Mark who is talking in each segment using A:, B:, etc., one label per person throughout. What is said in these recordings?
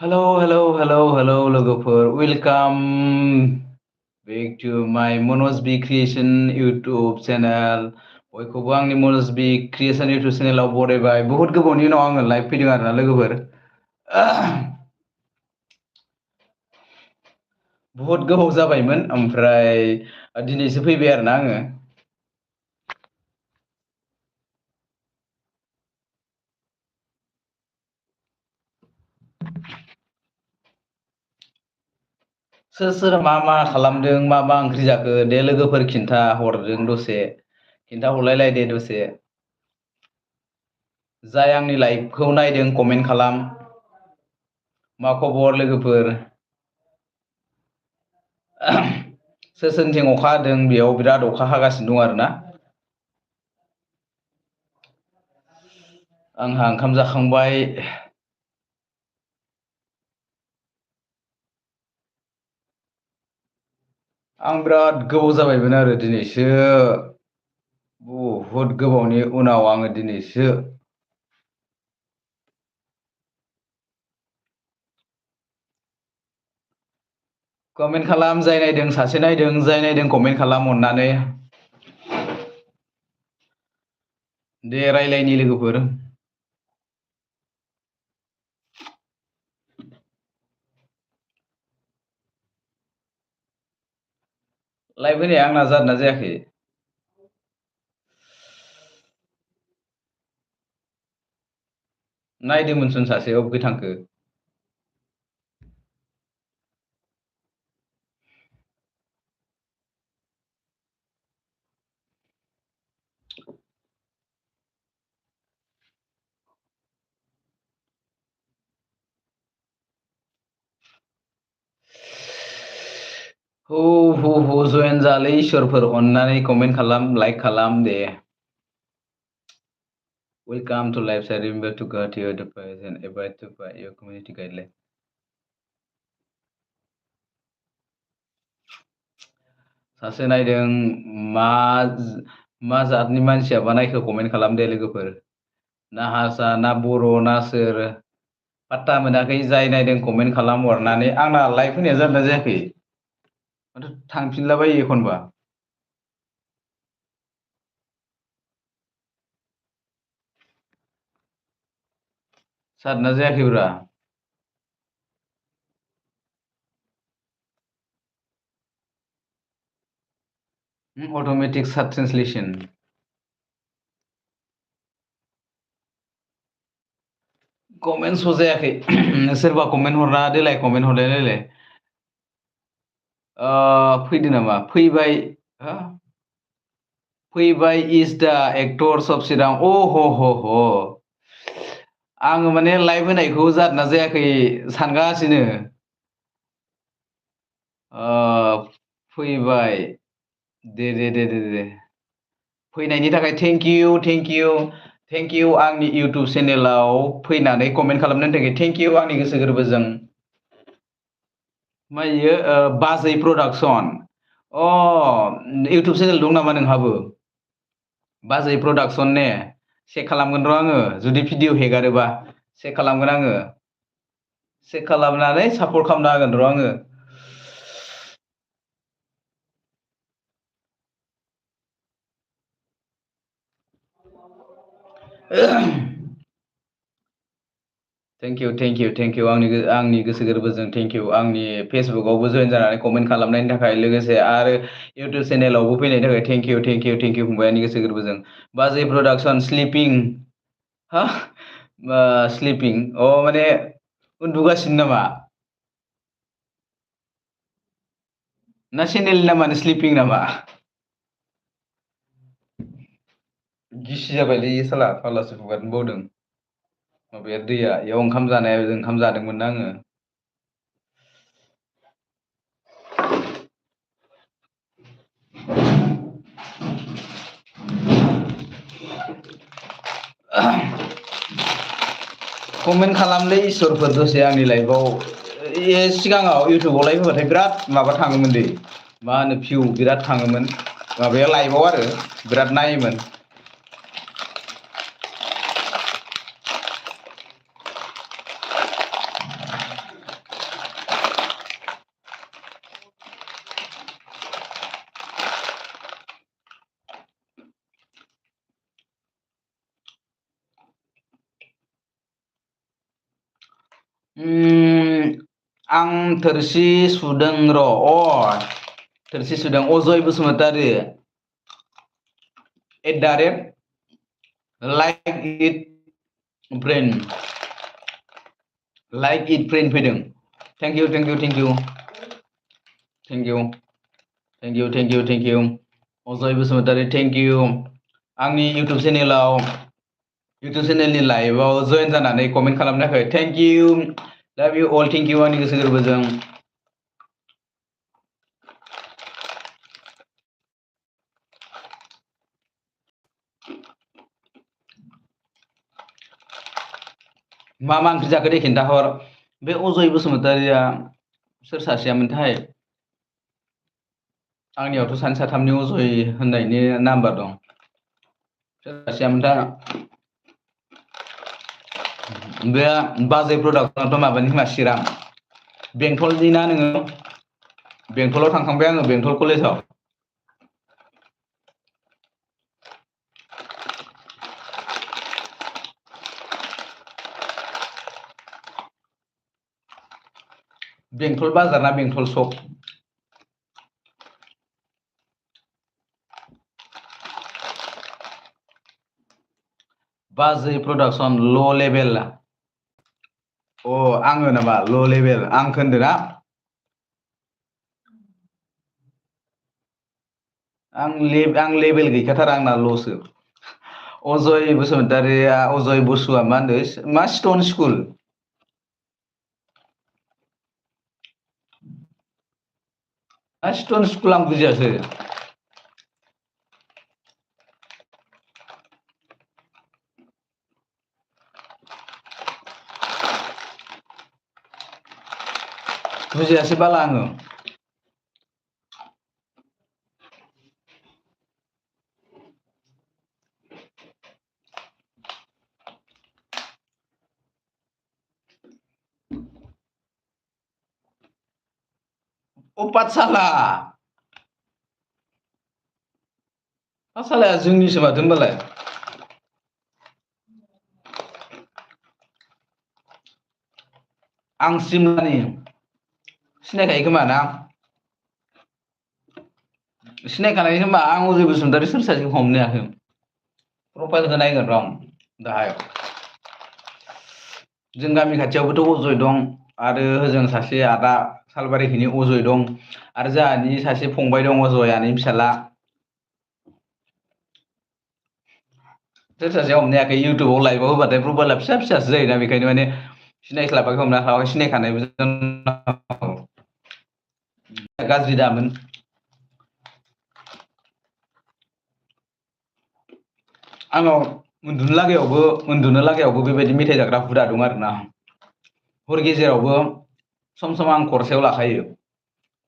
A: Hello लोगोफोर welcome back to माय मनज बि creation YouTube channel बयखौबो आंनि मनज बि क्रिएशन इउटुब चेनेलाव बरायबाय बहुत गोबावनि उनाव आङो लाइभ फैदों आरोना लोगोफोर बहुत गोबाव जाबायमोन ओमफ्राय दिनैसो फैबाय आरोना आङो सोर मा खालामदों मा ओंख्रि जाखो दे लोगोफोर खिन्था हरदों दसे खिन्था हरलायलायदे दसे जाय आंनि लाइभखौ नायदों कमेन्ट खालाम मा खबर लोगोफोर सोरथिं अखा हादों बेयाव बिराद अखा हागासिनो दं आरोना आंहा ओंखाम जाखांबाय आं बिराद गोबाव जाबायमोन आरो दिनैसो बहुत गोबावनि उनाव आङो दिनैसो कमेन्ट खालाम जाय नायदों सासे नायदों जाय नायदों कमेन्ट खालाम अननानै दे रायलायनि लोगोफोर लाइभ होनाया आंना जादोंना जायाखै नायदोंमोनसन सासे अबे थांखो हो जयेन जालै इसोरफोर अननानै कमेन्ट खालाम लाइक खालाम the welcome to life side remember to guard your device and avoid to by your community guideline सासे नायदों मा जातनि मानसियाबा नायखो कमेन्ट खालाम दे लोगोफोर ना हारसा ना बर' ना सोर पात्ता मोनाखै जाय नायदों कमेन्ट खालाम हरनानै आंना लाइभ होनाया जादोंना जायाखै माथो थांफिनलाबायो एखनबा जादोंना जायाखैब्रा अट'मेटिक साब ट्रेन्सलेसन कमेन्ट स' जायाखै सोरबा कमेन्ट हरना देलाय कमेन्ट हरलायलायलाय फैदो नामा फैबाय इज दा एक्टर सबसिडां ह आङो माने लाइभ होनायखौ जादोंना जायाखै सानगासिनो फैबाय दे फैनायनि थाखाय थेंक इउ आंनि इउटुब चेनेलाव फैनानै कमेन्ट खालामनायनि थाखाय थेंक इउ आंनि गोसो गोरबोजों मा इयो बाजै प्रडाक्सन इउटुब चेनेल दं नामा नोंहाबो बाजै प्रडाक्सन ने चेक खालामगोन र' आङो जुदि भिडिअ हेगारोबा चेक खालामगोन आङो चेक खालामनानै सापर्ट खालामना होगोन र' आङो थेंक इउ आंनि गोसो गोरबोजों थेंक इउ आंनि फेसबुकआवबो जयेन जानानै कमेन्ट खालामनायनि थाखाय लोगोसे आरो इउटुब चेनेलावबो फैनायनि थाखाय थेंक इउ फंबाय आंनि गोसो गोरबोजों बाजै प्रडाक्सन स्लिपिं स्लिपिं माने उन्दुगासिनो नामा ना चेनेलनि नामानो स्लिपिं नामा गिसि जाबायलै साला फाग्लासो हुगारनो बावदों माबाया दैया इयाव ओंखाम जादोंमोन ना आङो कमेन्ट खालामलै इसोरफोर दसे आंनि लाइभआव सिगाङाव इउटुबाव लाइभ होबाथाय बिराद माबा थाङोमोन दे मा होनो भिउ बिराद थाङोमोन माबाया लाइभआव आरो बिराद नायोमोन आं थोरसि सुदों र' थोरसि सुदों Ajay Basumatary @like it brain फैदों। Thank you Ajay Basumatary thank you आंनि इउटुब चेनेलनि लाइभआव जयन जानानै कमेन्ट खालामनो थाखाय थेंक इउ लाभ इउ अल थेंक इउ आंनि गोसो गोरबोजों मा ओंख्रि जाखो दे खिन्थाहर बे अजय बसुमतारिया सोर सासेयामोनथाय आंनियावथ' सानै साथामनि अजय होननायनि नाम्बार दं सोर सासेयामोनथाय बे बाजै प्रडाक्टआथ' माबानि खोमा चिरां बेंटलनि ना नोङो बेंटलाव थांखांबाय आङो बेंटल कलेजाव बेंटल बाजार ना बेंटल सक बाजै प्रडाक्सन ल' लेभेल आङो नामा ल' लेभेल आं खोन्दो ना आं लेभेल गैखाथारा आंना ल'सो अजय बसुमतारिया अजय बसुआ मा होनदों मा स्टन स्कुल स्टन स्कुल आं बुजियासै बाला आङो पाठशालाया जोंनिसो माथो होनबालाय आं सिमलानि सिनायखायो खोमा ना सिनायखानाय खोमा आं अजय बसुमतारी सोर सासेखौ हमनो हायाखै प्रफाइलखौ नायगोन र' दाहाय जों गामि खाथियावबोथ' अजय दं आरो होजों सासे आदा सालबारिखिनि अजय दं आरो जोंहानि सासे फंबाय दं अजय आनै फिसाला सोर सासे हमनो हायाखै इउटुबाव लाइभआव होबाथाय प्रफाइला फिसा फिसासो जायोना बेखायनो माने सिनायस्लाबाखै हमनो हायाखै सिनायखानायबो गाज्रि दामोन आंनाव उन्दुनो लागायावबो बेबायदि मेथाइ जाग्रा हुदा दं आरोना हर गेजेरावबो सम सम आं खरसायाव लाखायो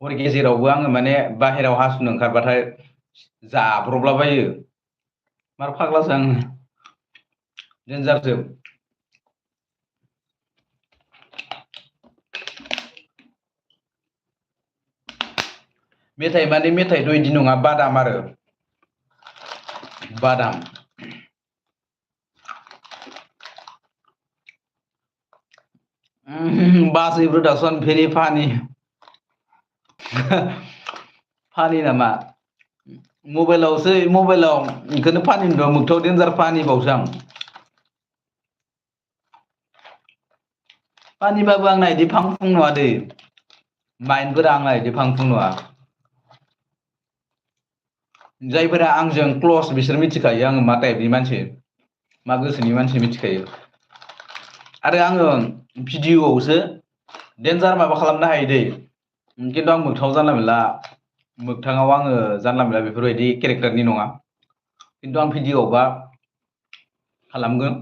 A: हर गेजेरावबो आङो माने बाहेरायाव हासुनो ओंखारबाथाय जाब्रबलाबायो मार फाग्लासो आङो डेन्जारसो मेथाइ माने मेथाइथ' बिदि नङा बादाम आरो बादाम बाजै प्रडाक्सन भेरि फानि फानि नामा मबाइलाव बेखौनो फानि नुदों मोगथाव डेन्जार फानिबावसो आं फानिबाबो आंना बिदि फां फुं नङा दै माइन्दफोरा आंना बिदि फां फुं नङा जायफोरा आंजों क्लस बिसोर मिथिखायो आङो मा टाइपनि मानसि मा गोसोनि मानसि मिथिखायो आरो आङो भिडिअआवसो डेन्जार माबा खालामनो हायो दै खिन्थु आं मोगथाङाव जानला मोनला बेफोरबायदि केरेक्टारनि नङा खिन्थु आं भिडिअआवबा खालामगोन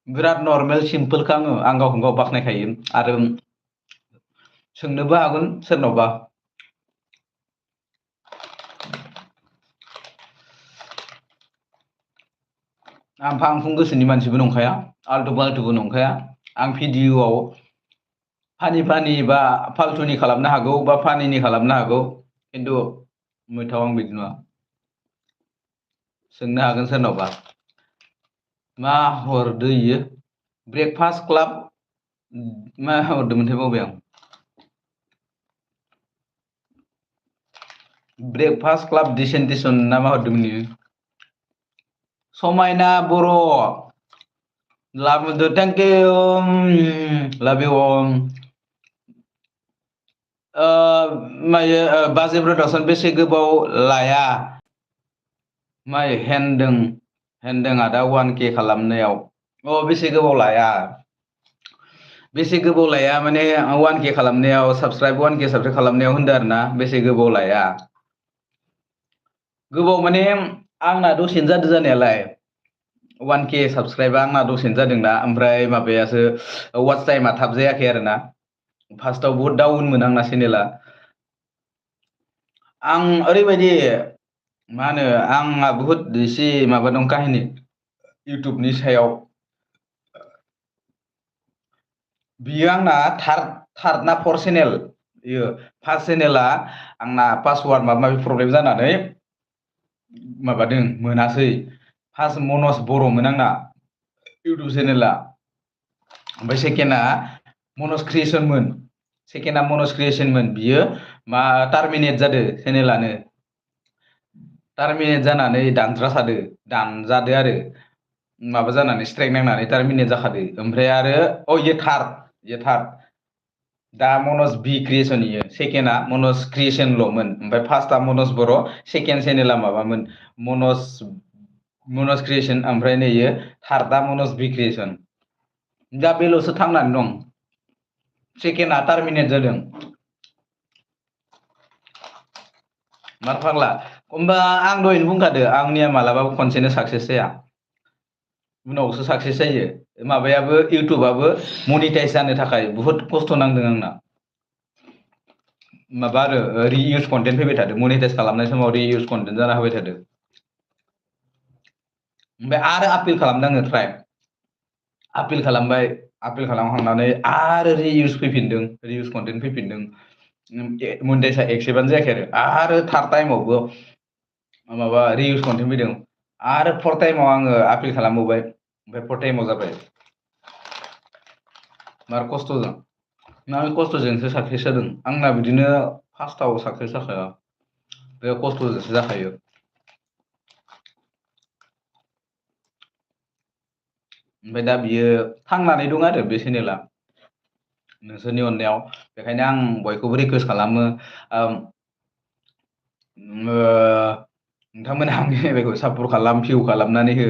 A: बिराद नर्मेल सिम्पोलखौ आं गावखौनो गाव बाख्नायखायो आरो सोंनोबो हागोन सोरनावबा आं फां फुं गोसोनि मानसिबो नंखाया आल्टु फाल्टुबो नंखाया आं भिडिअआव फानि बा फाल्थुनि खालामनो हागौ बा फानिनि खालामनो हागौ खिन्थु मोगथाङाव आं बिदि नङा सोंनो हागोन सोरनावबा मा हरदो इयो ब्रेकफास्ट क्लाब मा हरदोंमोनथाय बावबाय आं ब्रेकफास्ट क्लाब डिसेन्टेसन ना मा हरदोंमोन इयो समायना बर' लाबोदो थेंक इउ लाभ इउ मायो बाजै ब्रदारसन बेसे गोबाव लाया माय हेनदों आदा 1K खालामनायाव बेसे गोबाव लाया बेसे गोबाव लाया माने 1K खालामनायाव 1K साबसक्राइब खालामनायाव होनदों आरो ना बेसे गोबाव लाया गोबाव माने आंना दसेनो जादों जानायालाय 1K साबसक्राइबा आंना दसेनो जादोंना ओमफ्राय माबायासो वाच टाइमा थाब जायाखै आरोना फार्स्टआव बहुद डाउनमोन आंना चेनेला आं ओरैबायदि मा होनो आंहा बुहुद एसे माबा दं काहिनी इउटुबनि सायाव बियो आंना थार्ड ना फर्थ चेनेल बियो फार्स्ट चेनेला आंना पासवार्ड माबा माबि प्रब्लेम जानानै माबादों मोनासै फार्स्ट मनज बर'मोन आंना इउटुब चेनेला ओमफ्राय सेकेन्डआ मनज क्रिएसनमोन बियो मा टार्मिनेट जादो चेनेलानो टार्मिनेट जानानै दानजादो आरो माबा जानानै स्ट्राइक नांनानै टार्मिनेट जाखादो ओमफ्राय आरो इयो थार्ड दा मनज बि क्रिएसन इयो सेकेन्डआ मनज क्रिएसनल'मोन ओमफ्राय फार्स्टआ मनज बर' सेकेन्ड चेनेला माबामोन मनज क्रिएसन ओमफ्राय नै इयो थार्डआ मनज बि क्रिएसन दा बेल'सो थांनानै दं सेकेन्डआ टार्मिनेट जादों मार फाग्ला होमबा आं दहायनो बुंखादो आंनिया मालाबाबो खनसेनो साक्सेस जाया उनावसो साक्सेस जायो माबायाबो इउटुबाबो मनिटाइज जानो थाखाय बुहुद खस्थ' नांदों आंना माबा आरो रिइउस कन्टेन्ट फैबाय थादों मनिटाइज खालामनाय समाव रिइउस कन्टेन्ट जाना होबाय थादों ओमफ्राय आरो आपिल खालामदों आङो आपिल खालामबाय आपिल खालामखांनानै आरो रिइउस कन्टेन्ट फैफिनदों मनिटाइजआ एक्सेप्टआनो जायाखै आरो थार्ड टाइमावबो माबा रिइउस कन्टेन्ट फैदों आरो फर्थ टाइमाव आङो आपिल खालामबावबाय ओमफ्राय फर्थ टाइमाव जाबाय मार खस्थ'जोंसो साक्सेस जादों आंना बिदिनो फार्स्टआव साक्सेस जाखाया बे खस्थ'जोंसो जाखायो ओमफ्राय दा बियो थांनानै दं आरो बे चेनेला नोंसोरनि अननायाव बेखायनो आं बयखौबो रिकुवेस्ट खालामो नोंथांमोना आंनि बेखौ सापर्ट खालाम भिउ खालामनानै हो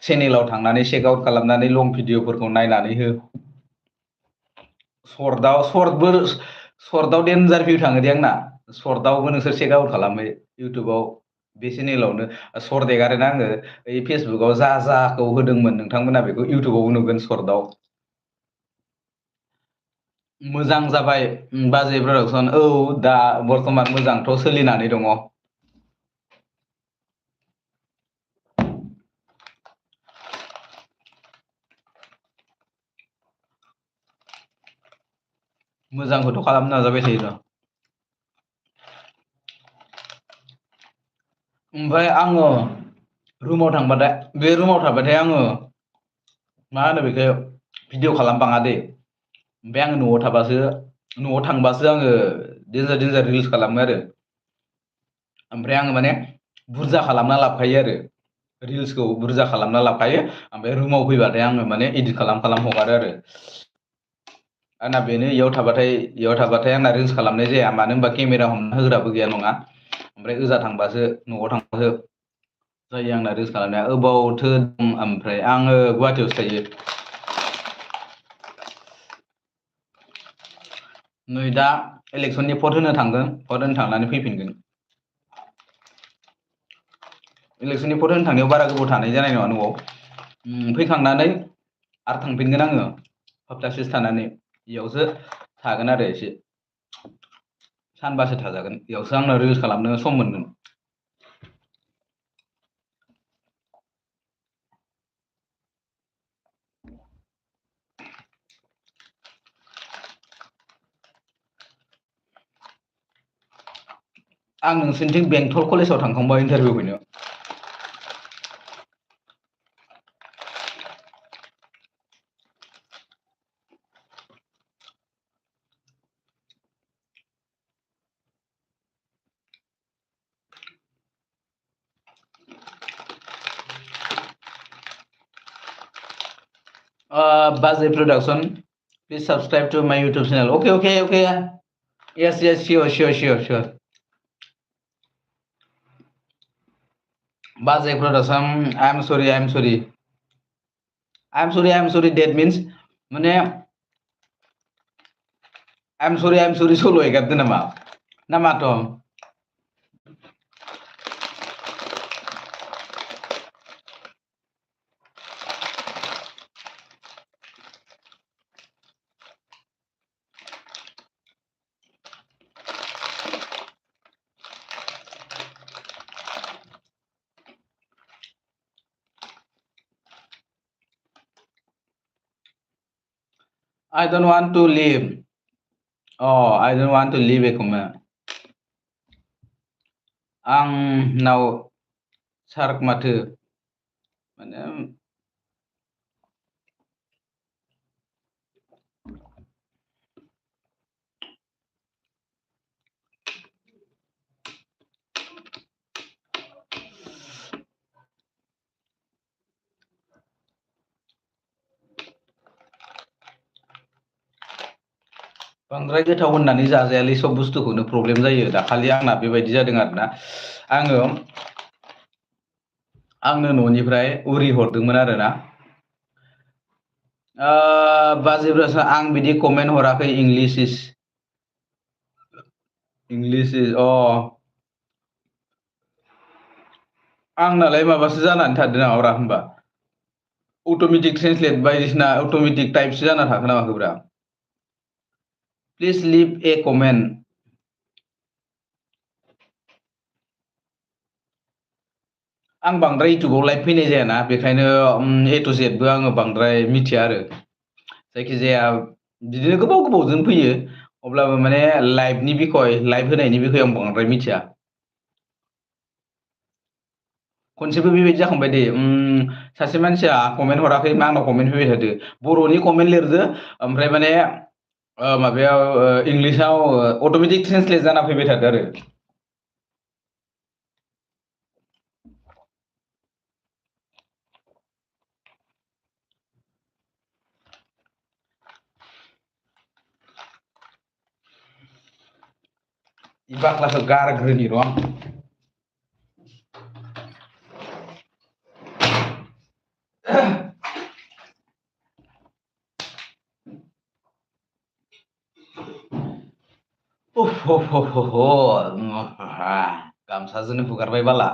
A: चेनेलाव थांनानै चेक आउट खालामनानै लं भिडिअफोरखौ नायनानै हो सर्टआव डेन्जार भिउ थाङो दे आंना सर्टआवबो नोंसोर चेक आउट खालामो इउटुबाव बे चेनेलावनो सर्ट एगारोना आङो ओइ फेसबुकाव जाखौ होदोंमोन नोंथांमोना बेखौ इउटुबावबो नुगोन सर्टआव मोजां जाबाय बाजै प्रडाक्सन दा बर्थमान मोजांथ' सोलिनानै दङ मोजांखौथ' खालामनो नाजाबाय थायो र' ओमफ्राय आङो रुमाव थाबाथाय आङो मा होनो बेखौ भिडिअ खालामबाङा दे ओमफ्राय आङो न'आव थांबासो आङो डेन्जार रिल्स खालामो आरो ओमफ्राय आङो माने बुरजा खालामना लाबोखायो आरो रिल्सखौ बुरजा खालामना लाबोखायो ओमफ्राय रुमाव फैबाथाय आङो माने इदिट खालाम हगारो आरो आंना बेनो इयाव थाबाथाय आंना रिल्स खालामनाय जाया मानो होनबा केमेरा हमना होग्राबो गैया नङा ओमफ्राय ओजा थांबासो न'आव थांबासो जायो आंना रिल्स खालामनाया अबावथो दं ओमफ्राय आङो गुवाहाटियावसो थायो नै दा इलेक्सननि भट होनो थांनानै फैफिनगोन इलेक्सननि भट होनो थांनायाव बारा गोबाव थानाय जानाय नङा न'आव फैखांनानै आरो थांफिनगोन आङो सप्तासेसो थानानै बेयावसो थागोन आरो एसे सानबासो थाजागोन बेयावसो आंनो रिल्स खालामनो सम मोनगोन आं नोंसोरनिथिं बेंटल कलेजाव थांखांबाय इन्टारभिउ हैनो Baze Production. Please subscribe to my YouTube channel. Okay, okay, okay. Yes, yes, sure, sure, sure, sure. Baze Production. I'm sorry, I'm sorry. I'm sorry, I'm sorry. That means, mane, I'm sorry, solo egat nama. Nama to. I don't want to leave. Oh, I don't want to leave a comment. Ang now sarak mate. Mane, बांद्राय गोथाव होननानै जाजायालै सब बुस्थुखौनो problem जायो दाखालि आंना बेबायदि जादों आरोना आंनो न'निफ्राय उरि हरदोंमोन आरोना बाजेब्रासा आं बिदि कमेन्ट हराखै इंलिश इज आंनालाय माबासो जानानै थादों नामाब्रा होमबा अट'मेटिक ट्रेन्सलेट बायदिसिना अट'मेटिक टाइपसो जाना थाखो नामाखैब्रा प्लिज लिभ ए कमेन्ट आं बांद्राय इउटुबाव लाइभ फैनाय जायाना बेखायनो ए टु जेडबो आङो बांद्राय मिथिया आरो जायखिजाया बिदिनो गोबाव गोबावजों फैयो अब्लाबो माने लाइभनि बिखय लाइभ होनायनि बिखय आं बांद्राय मिथिया खनसेबो बेबायदि जाखांबाय दे सासे मानसिया कमेन्ट हराखै आंनाव कमेन्ट फैबाय थादो बर'नि कमेन्ट लिरदो ओमफ्राय माने माबायाव इंलिसाव अट'मेटिक ट्रेन्सलेट जाना फैबाय थादो आरो इ बाख्लाखौ गारग्रोनि र' आं गामसाजोंनो हुगारबाय बाला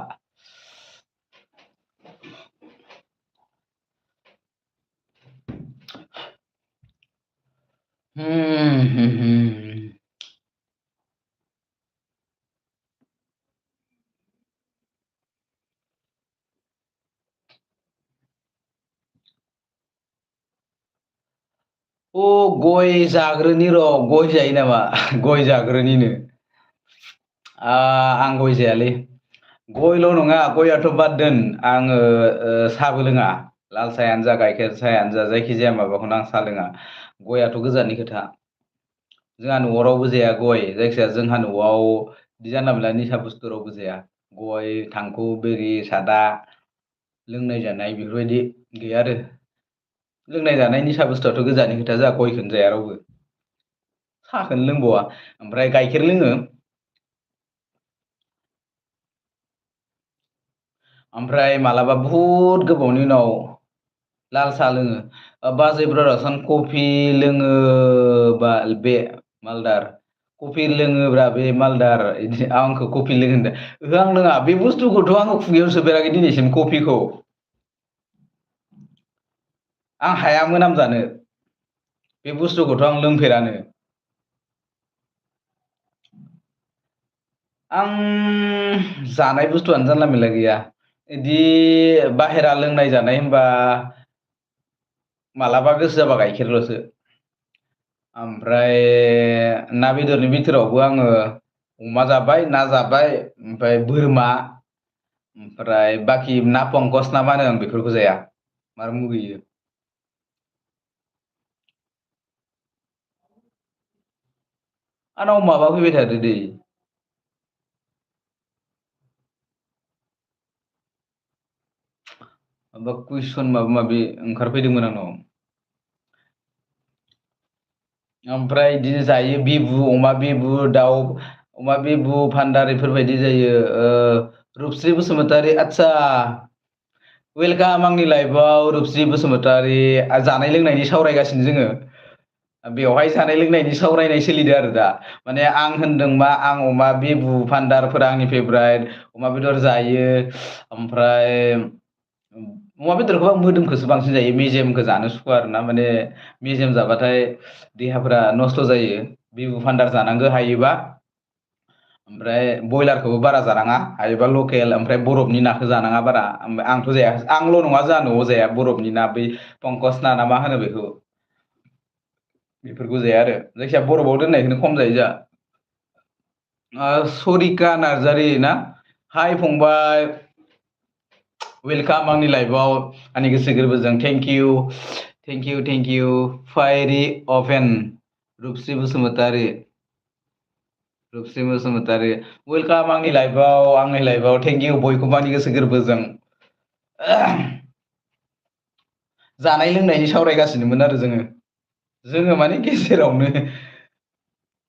A: गय जाग्रोनि र' गय जायो नामा गय जाग्रोनिनो आं गय जायालै गयल' नङा गयाथ' बाद दोन आङो साहाबो लोङा लाल साहायानो जा गाइखेर साहायानो जा जायखिजाया माबाखौनो आं साहा लोङा गयाथ' गोजाननि खोथा जोंहा न'आव रावबो जाया गय जायखिजाया जोंहा न'आव बिदि जानला मोनला निसा बुस्थु रावबो जाया गय थांखु बिरि सादा लोंनाय जानाय बेफोरबायदि गैया आरो लोंनाय जानाय निसा बुस्थुआथ' गोजाननि खोथा जोंहा गयखौनो जाया रावबो साहाखौनो लोंबावा ओमफ्राय गाइखेर लोङो ओमफ्राय मालाबा बहुद गोबावनि उनाव लाल साहा लोङो बाजै ब्रादारसन कफि लोङो बा बे मालदार कफि लोङोब्रा बे मालदार बिदि आंखौ कफि लोङो होनदों ओहो आं लोङा बे बुस्थुखौथ' आङो खुगायाव सोफेराखै दिनैसिम कफिखौ आं हाया मोनामजानो बे बुस्थुखौथ' आं लोंफेरानो आं जानाय बुस्थुआनो जानला मेनला गैया बिदि बाहेरा लोंनाय जानाय होनबा मालाबा गोसो जाबा गाइखेरल'सो ओमफ्राय ना बेदरनि बिथोरावबो आङो अमा जाबाय ना जाबाय ओमफ्राय बोरमा ओमफ्राय बाखि ना पंकस ना मा होनो आं बेफोरखौ जाया मार मुगैयो आंनाव माबा फैबाय थादो दै माबा कुइसन माबा माबि ओंखारफैदोंमोन आंनाव ओमफ्राय इदिनो जायो बिबु, अमा बिबु, दाउ अमा बिबु, भान्दार इफोरबायदि जायो। रुपस्रि बसुमतारी आदसा वेलकाम आंनि लाइफआव रुपस्रि बसुमतारी जानाय लोंनायनि सावरायगासिनो जोङो। बेवहाय जानाय लोंनायनि सावरायनाय सोलिदों आरो दा। माने आं होनदों मा आं अमा बिबु भान्दारफोरा आंनि फेभराइट अमा बेदर जायो। ओमफ्राय अमा बेदरखौ आं मोदोमखौसो बांसिन जायो मेजेमखौ जानो सुखुवा आरोना माने मेजेम जाबाथाय देहाफोरा नस्थ' जायो। बिबु भान्दार जानांगौ हायोबा। ओमफ्राय बयलारखौबो बारा जानाङा हायोबा लकेल ओमफ्राय बरफनि नाखौ जानाङा बारा। आंथ' जाया आंल' नङा जोंहा न'आव जाया बरफनि ना बै पंकस ना ना मा होनो बेखौ बेफोरखौ जाया आरो जायखिजाया बरफआव दोननायखौनो खम जायो जोंहा। सरिका नार्जारि ना हाय फंबाय वेलकाम आंनि लाइफआव आंनि गोसो गोरबोजों thank you thank you thank you फायरि अभेन रुपस्रि बसुमतारी रुपस्रि बसुमतारी वेलकाम आंनि लाइफआव थेंक इउ बयखौबो आंनि गोसो गोरबोजों जानाय लोंनायनि सावरायगासिनोमोन आरो जोङो माने गेजेरावनो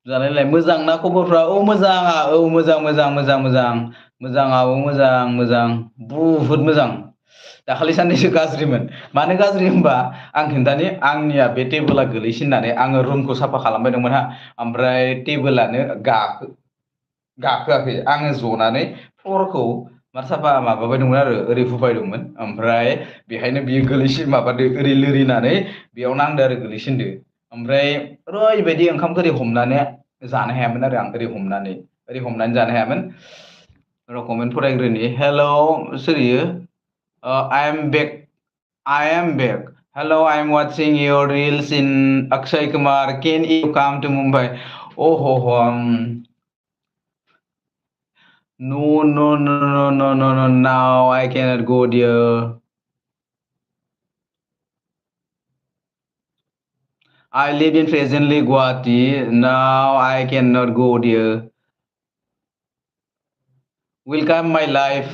A: जानायलाय मोजां ना खबरफ्रा औ मोजाङा औ मोजां मोजां मोजां मोजां मोजाङाबो मोजां मोजां बुहुद मोजां दाखालि साननैसो गाज्रिमोन मानो गाज्रि होनबा आं खिन्थानि आंनिया बे टेबोला गोलैसिननानै आङो रुमखौ साफा खालामबाय दंमोन ओमफ्राय टेबोलानो गाखोआखै आङो जनानै फ्लरखौ मार साफा माबाबाय दंमोन आरो ओरै हुबाय दंमोन ओमफ्राय बेहायनो बियो गोलैसिन माबादो ओरै लोरिनानै बेयाव नांदो आरो गोलैसिनदो ओमफ्राय ओरैबायदि ओंखामखो ओरै हमनानै जानो हायामोन आरो आं ओरै हमनानै जानो हायामोन र' कमेन्ट फरायग्रोनि हेलौ सोर इयो I am back. I am back. Hello, I am watching your reels in Akshay Kumar. Can you come to Mumbai? Oh, ho, ho, no, no, no, no, no, no, no. Now I cannot go there. I live in presently Guwahati. Now I cannot go there. Welcome my life.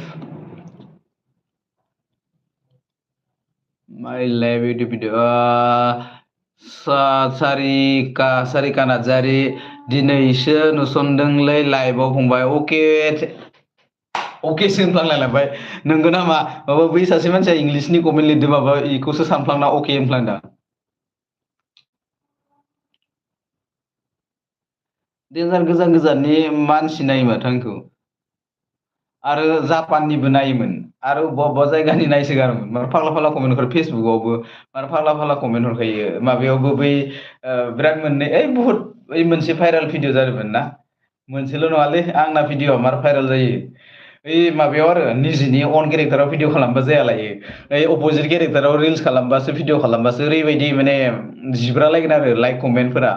A: My life YouTube video. Sarika Narzary दिनैसो नुसनदोंलै लाइभआव फंबाय अकेसो होनफ्लांलायलांबाय नंगौ नामा माबा बै सासे मानसिया इंलिसनि comment लिरदों माबा इखौसो सानफ्लांना अके होनफ्लांदों देन्जार गोजान गोजाननि मानसि नायो माथो आंखौ आरो जापाननिबो नायोमोन आरो अबेबा अबेबा जायगानि नायसोगारोमोन मार फाग्ला फाग्ला कमेन्ट हरो फेसबुकआवबो मार फाग्ला फाग्ला कमेन्ट हरखायो माबायावबो बै बिराद मोननै बुहुद ओइ मोनसे भाइरेल भिडिअ जादोंमोन ना मोनसेल' नङालै आंना भिडिअआ मार भाइरेल जायो ओइ माबायाव आरो निजिनि अन केरेक्टाराव भिडिअ खालामबा जायालायो ओइ अपजिट केरेक्टाराव रिल्स खालामबासो भिडिअ खालामबासो ओरैबायदि माने जिब्रालायगोन आरो लाइक कमेन्टफोरा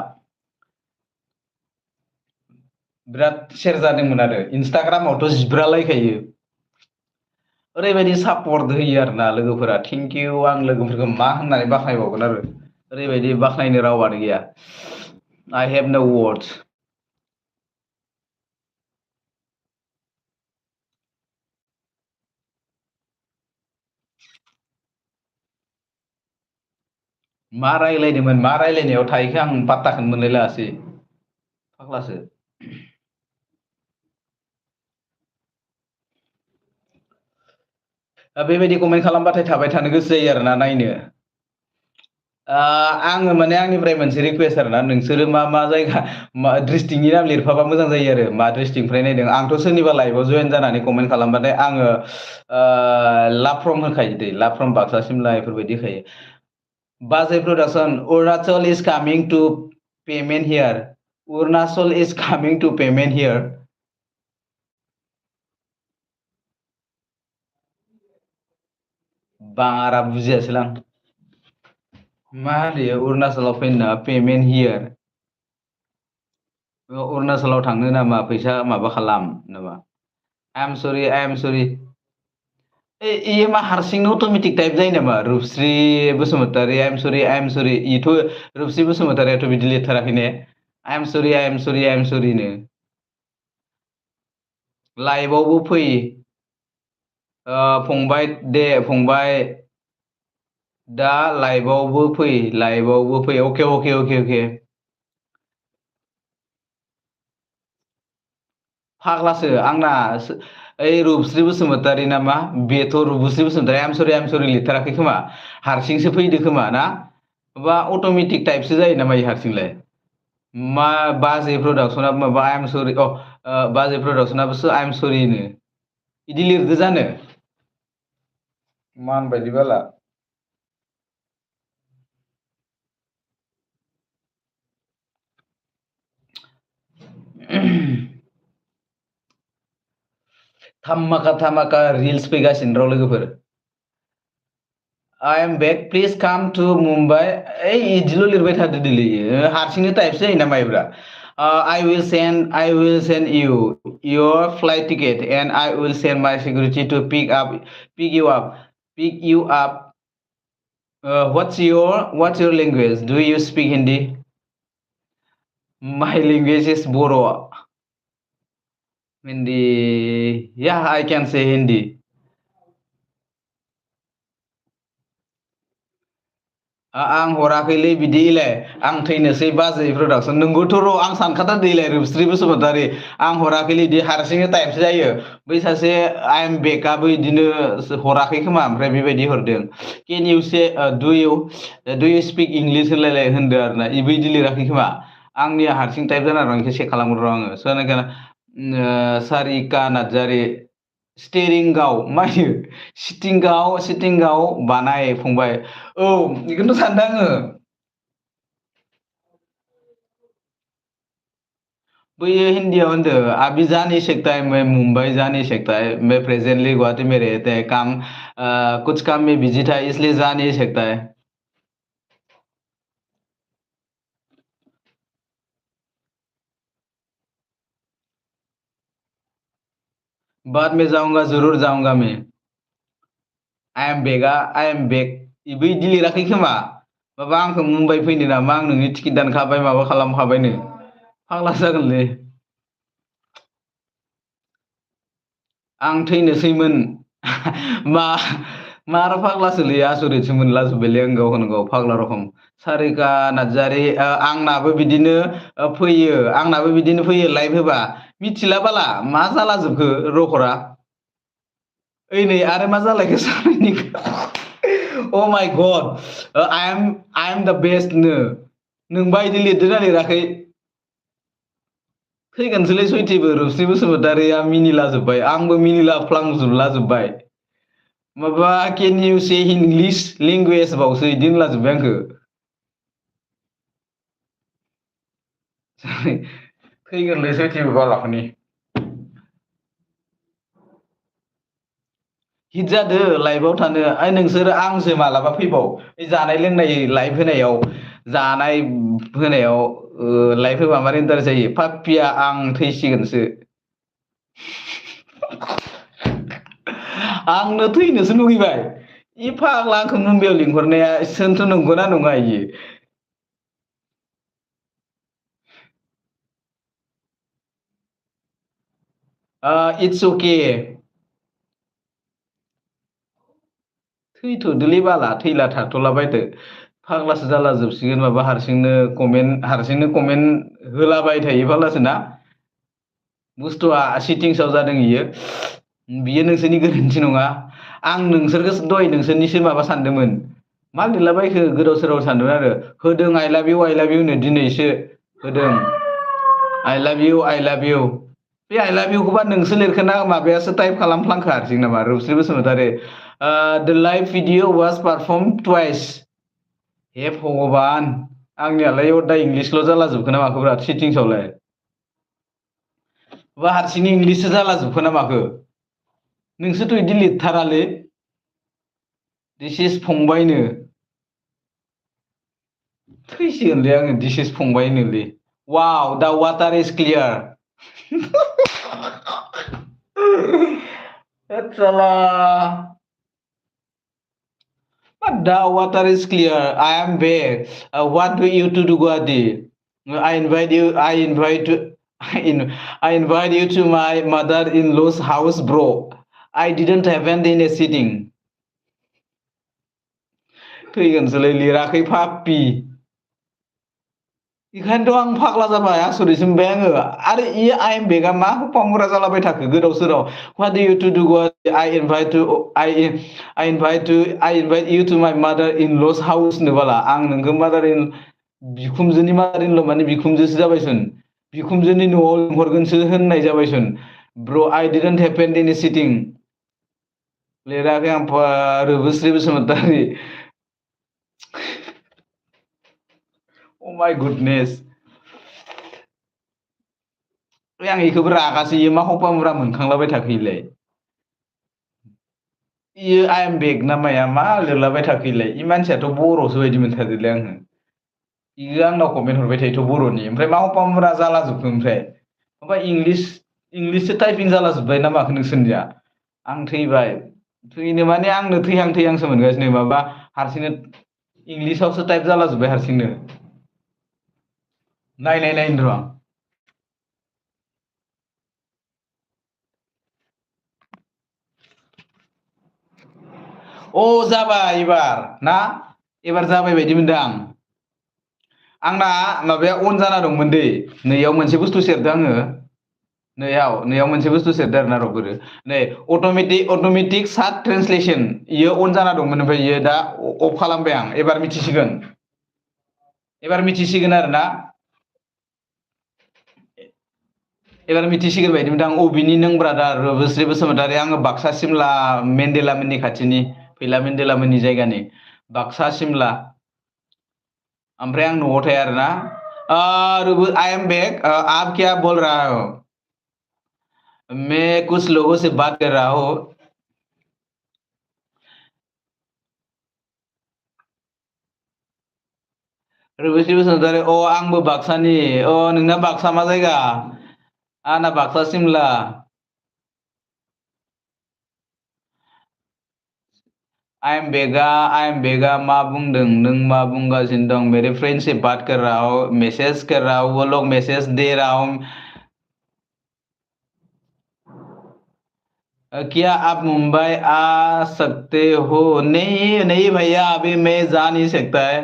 A: बिराद सेयार जादोंमोन आरो इन्सटाग्रामावथ' जिब्रालायखायो ओरैबायदि सापर्ट होयो आरोना लोगोफोरा थेंक इउ आं लोगोफोरखौ मा होननानै बाख्नायबावगोन आरो ओरैबायदि बाख्नायनो रावानो गैया I have no words मा रायलायदोंमोन मा रायलायनायाव थाहैखो आं पात्ताखौनो मोनलायलाङासै फाग्लासो बेबायदि कमेन्ट खालामबाथाय थाबाय थानो गोसो जायो आरोना नायनो आङो माने आंनिफ्राय मोनसे रिकुवेस्ट आरोना नोंसोरो मा मा जायगा मा डिस्ट्रिक्टनि नाम लिरफाबा मोजां जायो आरो मा डिस्ट्रिक्टनिफ्राय नायदों आंथ' सोरनिबा लाइभआव जयेन जानानै कमेन्ट खालामबाथाय आङो लाभ फ्रम होखायो दै लाभ फ्रम बाक्सा सिमला बेफोरबायदि होखायो बाजै प्रडाक्सन अरुणाचल इज कामिं टु पेमेन्ट हियार अरुणाचल इज कामिं टु पेमेन्ट हियार बारा बुजियासैलां मा होनो अरुणाचलाव फैनो पेमेन्ट हियार अरुणाचलाव थांनो नामा फैसा माबा खालाम नामा आइ एम सरि इयो मा हारसिंनो अट'मेटिक टाइप जायो नामा रुपस्रि बसुमतारी आइ एम सरि इथ' रुपस्रि बसुमतारियाथ' बिदि लिरथाराखै ने आइ एम सरि नो लाइभआवबो फै फंबाय दे फंबाय दा लाइभआवबो फै अके फाग्लासो आंना ओइ रुपस्रि बसुमतारी नामा बेथ' रुपस्रि बसुमतारी आम सरि लिरथाराखै खोमा हारसिंसो फैदो खोमा ना बा अट'मेटिक टाइपसो जायो नामा इ हारसिंलाय मा बाजै प्रडाक्सनाबो माबा आइ एम सरि बाजै प्रडाक्सनाबोसो आइ एम सरिनो इदि लिरदो जानो मान बायदि बाला थामाका रिल्स फैगासिनो र' लोगोफोर I am back. Please come to Mumbai. ओइ इदिल' लिरबाय थादो दिलै हारसिंनो टाइपसो जायो ना माइब्रा I will send you your flight ticket and I will send my security to pick you up. What's your language? Do you speak Hindi? My language is Boro. Hindi. Yeah, I can say Hindi. आं हराखैलै बिदिलाय आं थैनोसै बाजै production नोंगौथ' र' आं सानखाथारदो इलाय रुपस्रि बसुमतारी आं हराखैलै इदि हारसिंनो टाइपसो जायो बै सासे आइ एम बेकआबो इदिनो हराखै खोमा ओमफ्राय बेबायदि हरदों केन इउ से डु इउ स्पिक इंलिश होनलायलाय होनदो आरोना इबो इदि लिराखै खोमा आंनिया हारसिं टाइप जाना दं इखो चेक खालामगोन र' आङो सारिका नार्जारि स्टेरिंगाव मायो सिटिंगाव बानाय फंबाय औ बेखौनोथ' सानदों आङो बैयो हिंदीयाव होनदो अभी जा नहीं सकता है मैं मुंबई जा नहीं सकता है मैं प्रेजेंटली गुवाहाटी में रहते हैं कुछ काम में बिजी था इसलिए जा नहीं सकता है बाद में जाऊंगा जरूर जाऊंगा मैं आई एम बेक इबो इदि लिराखै खोमा माबा आंखौ मुम्बाइ फैनो नामा आं नोंनि टिकेट दानखाबाय माबा खालामखाबायनो फाग्ला जागोनलै आं थैनोसैमोन मा मार फाग्लासोलै आसरितसो मोनलाजोब्बायलै आं गावखौनो गाव फाग्ला रखम सारिका नार्जारि आंनाबो बिदिनो फैयो लाइभ होबा मिथिला बाला मा जाला जोबखो रखरा ओइ नै आरो मा जालायखो सानैनिखो अ माय गड आई एम द बेस्ट नो नोंबा इदि लिरदोना लिराखै थैगोनसोलै सयथिबो रुपस्रि बसुमतारिया मिनिलाजोब्बाय आंबो मिनिलाफ्लांजोबलाजोब्बाय माबा केन इउ से इंलिश लेंगुवेज बावसो इदि होनलाजोब्बाय आंखो थैगोनलै सयथिबो बालाखौनि हिट जादो लाइभआव थानो ओइ नोंसोर आंसो मालाबा फैबाव जानाय लोंनाय लाइभ होनायाव जानाय होनायाव लाइभ होबा मार इन्टारेस्ट जायो पाप्पिया आं थैसिगोनसो आंनो थैनोसो लुगैबाय इ फाग्ला आंखौ मुम्बाइआव लिंहरनाया सोरथ' नंगौना नङा इयो इट्स अके थैथ'दोलै बाला थैला थाथ'लाबायदो फाग्लासो जाला जोबसिगोन माबा हारसिंनो कमेन्ट होलाबाय थायो फाग्लासो ना बुस्थुआ सिटिंसआव जादों बियो नोंसोरनि गोरोन्थि नङा आं नोंसोरखौ दहाय नोंसोरनिसो माबा सानदोंमोन मा लिरलाबायखो गोदाव सोराव सानदोंमोन आरो होदों आइ लाभ इउ नो दिनैसो होदों आइ लाभ इउ बे आइ लाभ इउखौबा नोंसो लिरखोना माबायासो टाइप खालामफ्लांखो हारसिं नामा Rupsri Basumatary the live video was perform twice हे भगबान आंनियालाय दा इंलिसल' जाला जोबखो ना माखो बिराद सिटिंसआवलाय बा हारसिंनि इंलिससो जाला जोबखो ना माखो नोंसोरथ' इदि लिरथारालै दिस इज फंबायनो थैसिगोनलै आङो दिस इज फंबायनोलै वाव दा water is clear Salah. But the water is clear. I am back. What do you to do, Guwahati? I invite you. I invite you to my mother-in-law's house, bro. I didn't have any sitting. थैगोनसोलै लिराखै पाप्पि बेखायनोथ' आं फाग्ला जाबाय आसरितसो मोनबाय आङो आरो आइ M बेकआ मा हुफामुरा जालाबाय थाखो गोदाव सोराव व्हाट डु इउ टु डु आइ इनभाइट इउ टु माइ मादार इन लस हाउस होनोबाला आं नोंखौ मादार इन बिखुमजोनि मादार इन ल माने बिखुमजोसो जाबायसन बिखुमजोनि न'आव लिंहरगोनसो होननाय जाबायसन ब्र' आइ डिडन्ट हेपेन एनि सिटिं लिराखै आं रुबुस्रि बसुमतारी अ माय गुडनेस आं इखौबो रागासो इयो मा हफा मुरा मोनखांलाबाय थाखोइलाय इयो आइ एम बेक ना माया मा लिरलाबाय थाखोइलाय इ मानसियाथ' बर'सो बायदि मोनथारदोलै आङो इयो आंनाव कमेन्ट हरबाय थायोथ' बर'नि ओमफ्राय मा हफा मुरा जालाजोबखो ओमफ्राय इंलिससो टाइपिं जालाजोब्बाय ना माखो नोंसोरनिया आं थैबाय थैनो माने आंनो थैहां थैहांसो मोनगासिनो माबा हारसिंनो इंलिसावसो टाइप जालाजोब्बाय हारसिंनो नायनो र' अ जाबाय एबार ना एबार जाबाय बायदि मोनदों आं आंना माबाया अन जाना दंमोन दै नैयाव मोनसे बुस्थु सेरदों आङो नैयाव मोनसे बुस्थु सेरदों आरोना र'बोरो नै अट'मेटिक सार्ट ट्रेन्सलेसन इयो अन जाना दंमोन ओमफ्राय इयो दा अफ खालामबाय आं एबार मिथिसिगोन आरोना एबार मिथिसिगोन बायदि मोनदों आं अबेनि नों ब्रादार रुबुस्रि बसुमतारी आङो बाक्सा सिमला मेन्देला मोननि खाथिनि फैला मेन्देला मोननि जायगानि बाक्सा सिमला ओमफ्राय आं न'आव थाया आरोना आई एम बैक आप क्या बोल रहा हो मैं कुछ लोगों से बात कर रहा हूँ रुबुस्रि बसुमतारी अ आंबो बाक्सानि अ नोंना बाक्सा मा जायगा आंना बाक्सा सिमला आई एम बेगा मा बुंदों नों मा बुंगासिनो दं मेरे फ्रेंड से बात कर रहा हूँ मैसेज कर रहा हूँ वो लोग मैसेज दे रहा हूँ क्या आप मुंबई आ सकते हो नहीं नहीं भैया अभी मैं जा नहीं सकता है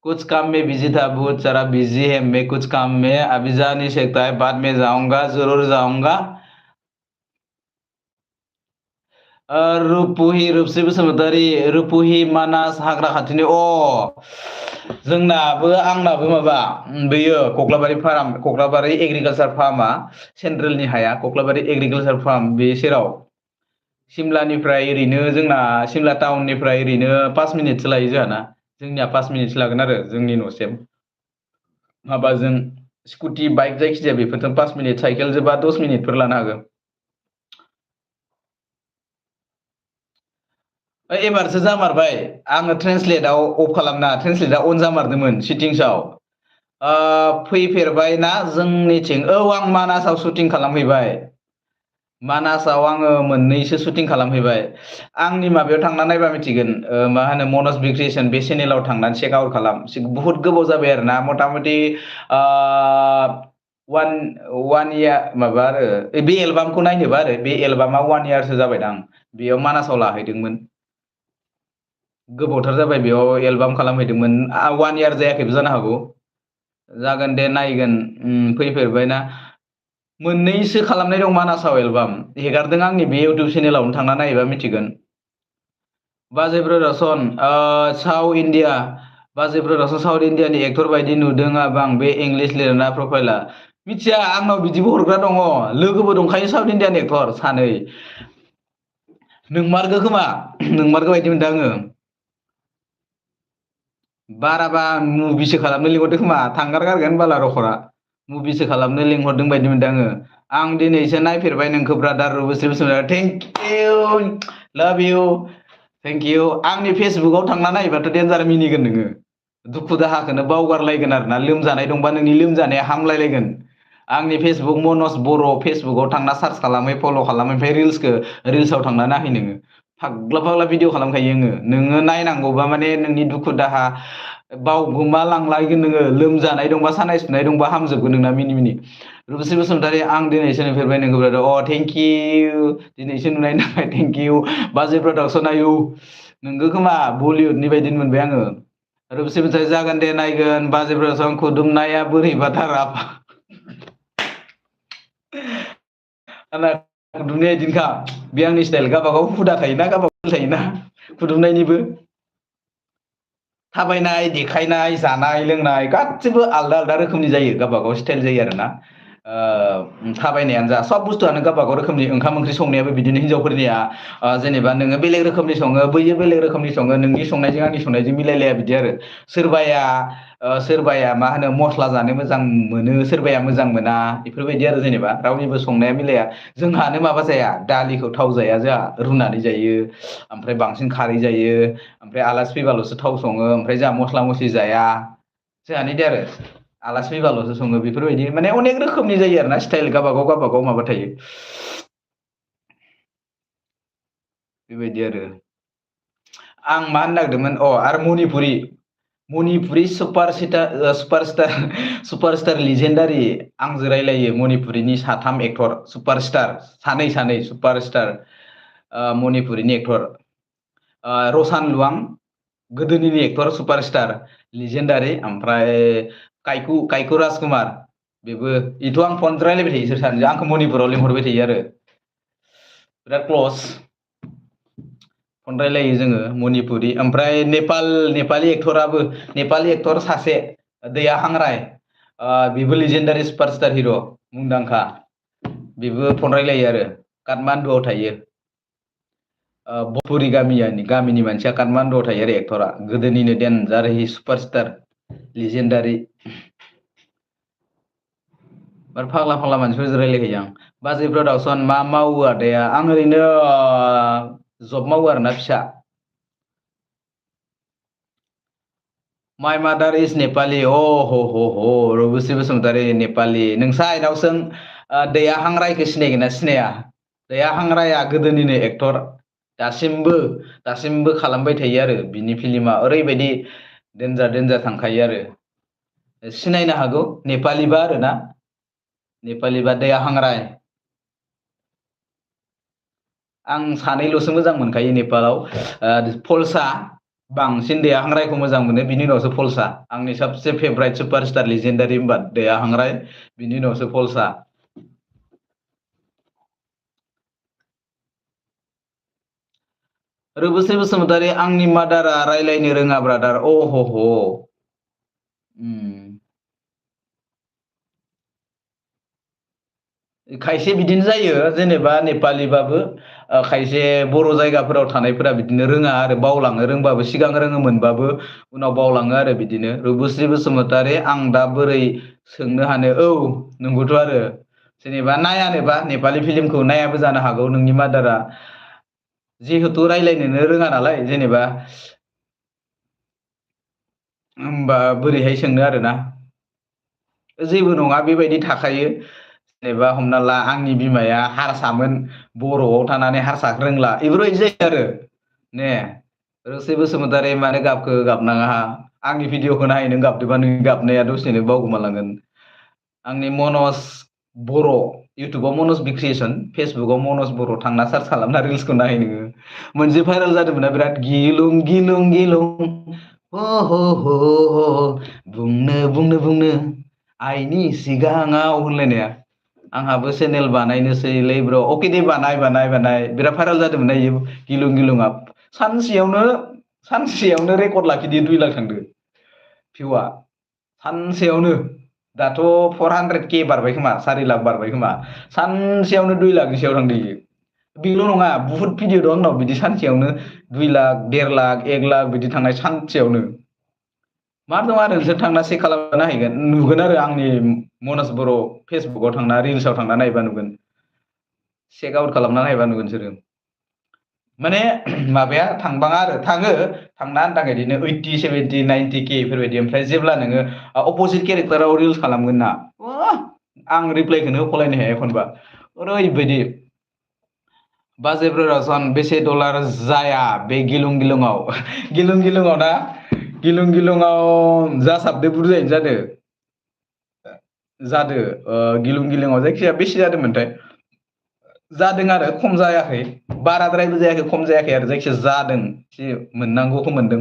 A: कुछ काम में बिजी था बहुत सारा बिजी है मैं कुछ काम में अभी जा नहीं सकता है बाद में जाऊंगा जरूर जाऊंगा रुपसि बसुमतारी रुपुहि मानास हाग्रा खाथिनि जोंनाबो आंनाबो माबा बेयो कक्लाबारि एग्रिकालसार फार्मा सेन्ट्रेलनि हाया कक्लाबारि एग्रिकालसार फार्म बे सेराव सिमलानिफ्राय ओरैनो जोंना सिमला टाउननिफ्राय ओरैनो 5 मिनिटसो लायो जोंहाना जोंनिया 5 मिनिटसो लागोन आरो जोंनि न'सिम माबाजों स्कुटि बाइक जायखिजाया बेफोरजों 5 मिनिट साइकेलजोंबा 10 मिनिटफोर लानो हागौ एबारसो जामारबाय आङो ट्रेन्सलेटआव अफ खालामना ट्रेन्सलेटआ अन जामारदोंमोन सिटिंसआव फैफेरबाय ना जोंनिथिं औ आं मानासाव शुटिं खालामहैबाय मानासाव आङो मोननैसो शुटिं खालामहैबाय आंनि माबायाव थांना नायबा मिथिगोन मा होनो मनज बि क्रिएसन बे चेनेलाव थांनानै चेक आउट खालाम बुहुत गोबाव जाबाय आरो ना मथा मथि वान इयार माबा आरो बे एलबामखौ नायनोबा आरो बे एलबामा 1 इयारसो जाबायदां बेयाव मानासाव लाहैदोंमोन गोबावथार जाबाय बेयाव एलबाम खालामहैदोंमोन 1 इयार जायाखैबो जानो हागौ जागोन दे नायगोन फैफेरबायना मोननैसो खालामनाय दं मानासाव एलबाम हेगारदों आंनि बे इउटुब चेनेलावनो थांना नायोबा मिथिगोन बाजै ब्रदारसन साउथ इन्डिया बाजै ब्रदारसन साउथ इन्डियानि एक्टर बायदि नुदों आं बे इंलिश लिरना प्रफाइला मिथिया आंनाव बिदिबो हरग्रा दङ लोगोबो दंखायो साउथ इन्डियान एक्टर सानै नोंमारगो खोमा नोंमारगो बायदि मोनदों आङो बाराबा मुभिसो खालामनो लिंहरदों खोमा थांगारगारगोन बाला रखरा मुभिसो खालामनो लिंहरदों बायदि मोनदों आं दिनैसो नायफेरबाय नोंखौ ब्रादार रुबुस्रि बसुमतारी थेंक इउ लाभ इउ थेंक इउ आंनि फेसबुकआव थांना नायोबाथ' डेन्जार मिनिगोन नोङो दुखु दाहाखौनो बावगारलायगोन आरोना लोमजानाय दंबा नोंनि लोमजानाया हामलायलायगोन आंनि फेसबुक मनज बर' फेसबुकआव थांना सार्च खालामै फल' खालाम ओमफ्राय रिल्सआव थांना नायहै नोङो फाग्ला फाग्ला भिडिअ खालामखायो नोङो नायनांगौबा माने नोंनि दुखु दाहा बावगोमालांलायगोन नोङो लोमजानाय दंबा सानाय सुनाय दंबा हामजोबगोन नोंना मिनि मिनि रुबुस्रि बसुमतारी आं दिनैसो नुफेरबाय नोंखौ ब्रादार थेंक इउ दिनैसो नुनायनि थाखाय थेंक इउ बाजै प्रडाक्सन आयु नोंगो खोमा बलिउडनि बायदि मोनबाय आङो रुपसि बसुमतारी जागोन दे नायगोन बाजै खुदुमनाया बोरैबाथार आंना खुदुमनाया इदिनोखा बे आंनि स्टाइल गावबागाव हुदा थायोना गावबागाव थायोना खुदुमनायनिबो थाबायनाय देखायनाय जानाय लोंनाय गासिबो आलदा आलदा रोखोमनि जायो गावबागाव स्टाइल जायो आरोना थाबायनायानो जा सब बुस्थुआनो गावबागाव रोखोमनि ओंखाम ओंख्रि संनायाबो बिदिनो हिनजावफोरनिया जेनेबा नोङो बेलेग रोखोमनि सङो बैयो बेलेग रोखोमनि सङो नोंनि संनायजों आंनि संनायजों मिलायलाया बिदि आरो सोरबाया मा होनो मस्ला जानो मोजां मोनो सोरबाया मोजां मोना बेफोरबायदि आरो जेनेबा रावनिबो संनाया मिलाया जोंहानो माबा जाया दालिखौ थाव जाया जोंहा रुनानै जायो ओमफ्राय बांसिन खारै जायो ओमफ्राय आलासि फैबाल'सो थाव सङो ओमफ्राय जोंहा मस्ला मस्लि जाया जोंहानि दे आरो आलासि फैबाल'सो सङो बेफोरबायदि माने अनेक रोखोमनि जायो आरो ना स्टाइल गावबागाव माबा थायो बेबायदि आरो आं मा होननो नागिरदोंमोन आरो मणिपुरि सुपारस्टार लिजेन्डारि आंजों रायलायो मणिपुरिनि साथाम एक्टर सुपारस्टार सानै सुपारस्टार मणिपुरिनि एक्टर रसान लुवां गोदोनिनो एक्टर सुपारस्टार लिजेन्डारि ओमफ्राय काइकु राजकुमार बेबो बेथ' आं फन रायलायबाय थायो इसोर सानैजों आंखौ मणिपुराव लिंहरबाय थायो आरो बिराद क्लस फन रायलायो जोङो मणिपुरि ओमफ्राय नेपालि एक्टर सासे दैया हांराय बेबो लिजेन्डारि सुपारस्टार हिर' मुंदांखा बेबो फन रायलायो आरो काठमान्डुआव थायो बपुरि गामिनि मानसिया काठमान्डुआव थायो आरो एक्टरा गोदोनिनो देनजार सुपारस्टार लिजेन्डारि फाग्ला मानसिफोरजों रायलायखायो आं बाजैफ्रा दाउसन मा मावो आदाया आं ओरैनो जब मावो आरोना फिसा माइ मादार इज नेपालि ह रुबुसि बसुमतारी नेपालि नोंसा आइनाव सों दैया हांरायखौ सिनायगोन ना सिनाया दैया हांराया गोदोनिनो एक्टर दासिमबो खालामबाय थायो आरो बिनि फिल्मा ओरैबायदि देन्जार थांखायो आरो सिनायनो हागौ नेपालिबा आरोना नेपालिबा दैया हांराय आं सानैल'सो मोजां मोनखायो नेपालाव फलसा बांसिन दैया हांरायखौ मोजां मोनो बिनि उनावसो फलसा आंनि सबसे फेभरेट सुपारस्टार लिजेन्डारि होनबा दैया हांराय बिनि उनावसो फलसा रुबुसि बसुमतारी आंनि मादारा रायलायनो रोङा ब्रादार खायसे बिदिनो जायो जेनेबा नेपालिबाबो खायसे बर' जायगाफोराव थानायफोरा बिदिनो रोङा आरो बावलाङो रोंबाबो सिगां रोङोमोनबाबो उनाव बावलाङो आरो बिदिनो रुबुसि बसुमतारी आं दा बोरै सोंनो हानो नंगौथ' आरो जेनेबा नायानोबा नेपालि फिल्मखौ नायाबो जानो हागौ नोंनि मादारा जिहेथु रायलायनोनो रोङा नालाय जेनेबा होमबा बोरैहाय सोंनो आरोना जेबो नङा बेबायदि थाखायो जेनेबा हमना ला आंनि बिमाया हारसामोन बर'आव थानानै हारसाखौ रोंला बेफोरबायदि जायो आरो ने रुबुसि बसुमतारी मानो गाबखो गाबनाङा आंनि भिडिअखौ नायै नों गाबदोबा नोंनि गाबनाया दसेनो बावगोमालांगोन आंनि मनज बर' इउटुबाव मनज बि क्रियेसन फेसबुकाव मनज बर' थांना सार्च खालामना रिल्सखौ नायै नोङो मोनसे भाइरेल जादोंमोनना बिराद गिलुं बुंनो आइनि सिगाङाव होनलायनाया आंहाबो चेनेल बानायनोसैलै ब्र' अके दे बानाय बिराद भाइरेल जादोंमोन ना इयो गिलुं सानसेयावनो रेकर्ड लाखिदो 2 लाख थांदो भिउआ सानसेयावनो दाथ' 400K बारबाय खोमा 4 लाख बारबाय खोमा सानसेयावनो 2 लाखनि सायाव थांदो इयो बेल' नङा बुहुत भिडिअ दं आंनाव बिदि सानसेयावनो 2 लाख 1.5 लाख 1 लाख बिदि थांनाय सानसेयावनो मा दं आरो नोंसोर थांना चेक खालामना नायहैगोन नुगोन आरो आंनि मनज बर' फेसबुकाव थांना रिल्सआव थांना नायबा नुगोन चेक आउट खालामना नायबा नुगोन नोंसोरो माने माबाया थांबाङा आरो थांना होनदां बिदिनो 80 70 90K बेफोरबायदि ओमफ्राय जेब्ला नोङो अपजिट केरेक्टाराव रिल्स खालामगोन ना आं रिप्लाइखौनो होख'लायनो हाया एखनबा ओरैबायदि बाजै ब्रदारसन बेसे डलार जाया बे गिलुङाव ना गिलुङाव जासाबदो बुरजायैनो जादो गिलुङाव जायखिजाया बेसे जादोंमोनथाय जादों आरो खम जायाखै बाराद्रायबो जायाखै खम जायाखै आरो जायखिया जादों एसे मोननांगौखौ मोनदों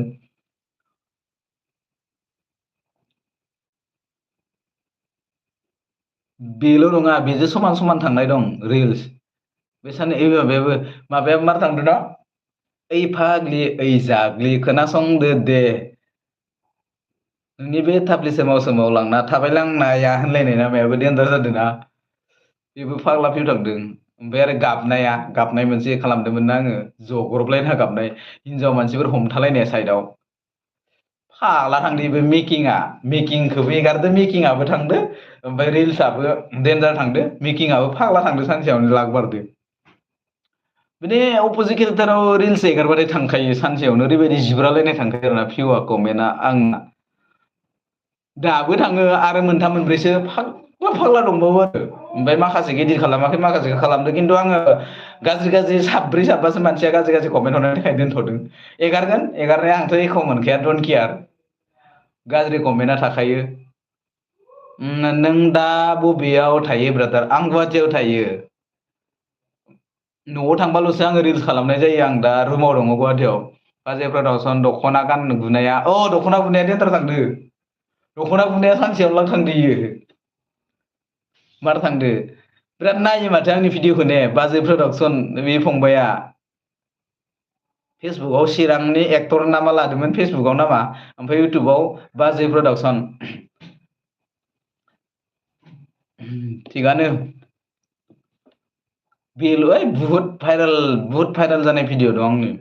A: बेल' नङा बेजों समान समान थांनाय दं रिल्स बे साननै माबायाबो मार थांदों न' ओइ फाग्लि ओइ जाग्लि खोनासंदो दे नोंनि बे थाफ्लि सोमाव सोमाव लांना थाबायलांनाया होनलायनाय नामायाबो देन्जार जादों ना बेबो फाग्ला भिउ थांदों ओमफ्राय आरो गाबनाय मोनसे खालामदोंमोन ना आङो जग्रबलायना गाबनाय हिनजाव मानसिफोर हमथालायनाय साइडआव फाग्ला थांदो इबो मेकिंखौबो एगारदो मेकिंआबो थांदो ओमफ्राय रिल्सआबो देन्जार थांदो मेकिंआबो फाग्ला थांदो सानसेयावनो लाख बारदो माने अपजिट केरेक्टाराव रिल्स एगारबाथाय थांखायो सानसेयावनो ओरैबायदि जिब्रालायनाय थांखायो आरोना भिउआ कमेन्टआ आंना दाबो थाङो आरो मोनथाम मोनब्रैसो फाग्ला दंबावो आरो ओमफ्राय माखासे गिदिर खालामाखै माखासेखौ खालामदों खिन्थु आङो गाज्रि साब्रै साबासो मानसिया गाज्रि कमेन्ट हरनायनि थाखाय दोनथ'दों एगारनाया आंथ' एख' मोनखाया डन्ट केयार गाज्रि कमेन्टआ थाखायो नों दा बबेयाव थायो ब्रादार आं गुवाहाटियाव थायो न'आव थांबाल'सो आङो रिल्स खालामनाय जायो आं दा रुमाव दङ गुवाहाटियाव बाजै प्रडाक्सन दख'ना गाननो बुनाया दख'ना बुनाया देन्जार थांदो दख'ना बुनाया सानसेयावनो लाख थांदो इयो मार थांदो बिराद नायो माथो आंनि भिडिअखौ ने बाजै प्रडाक्सन बे फंबाया फेसबुकाव चिरांनि एक्टर नामा लादोंमोन फेसबुकाव नामा ओमफ्राय इउटुबाव बाजै प्रडाक्सन थिगानो बेल' बुहुत भाइरेल जानाय भिडिअ दं आंनि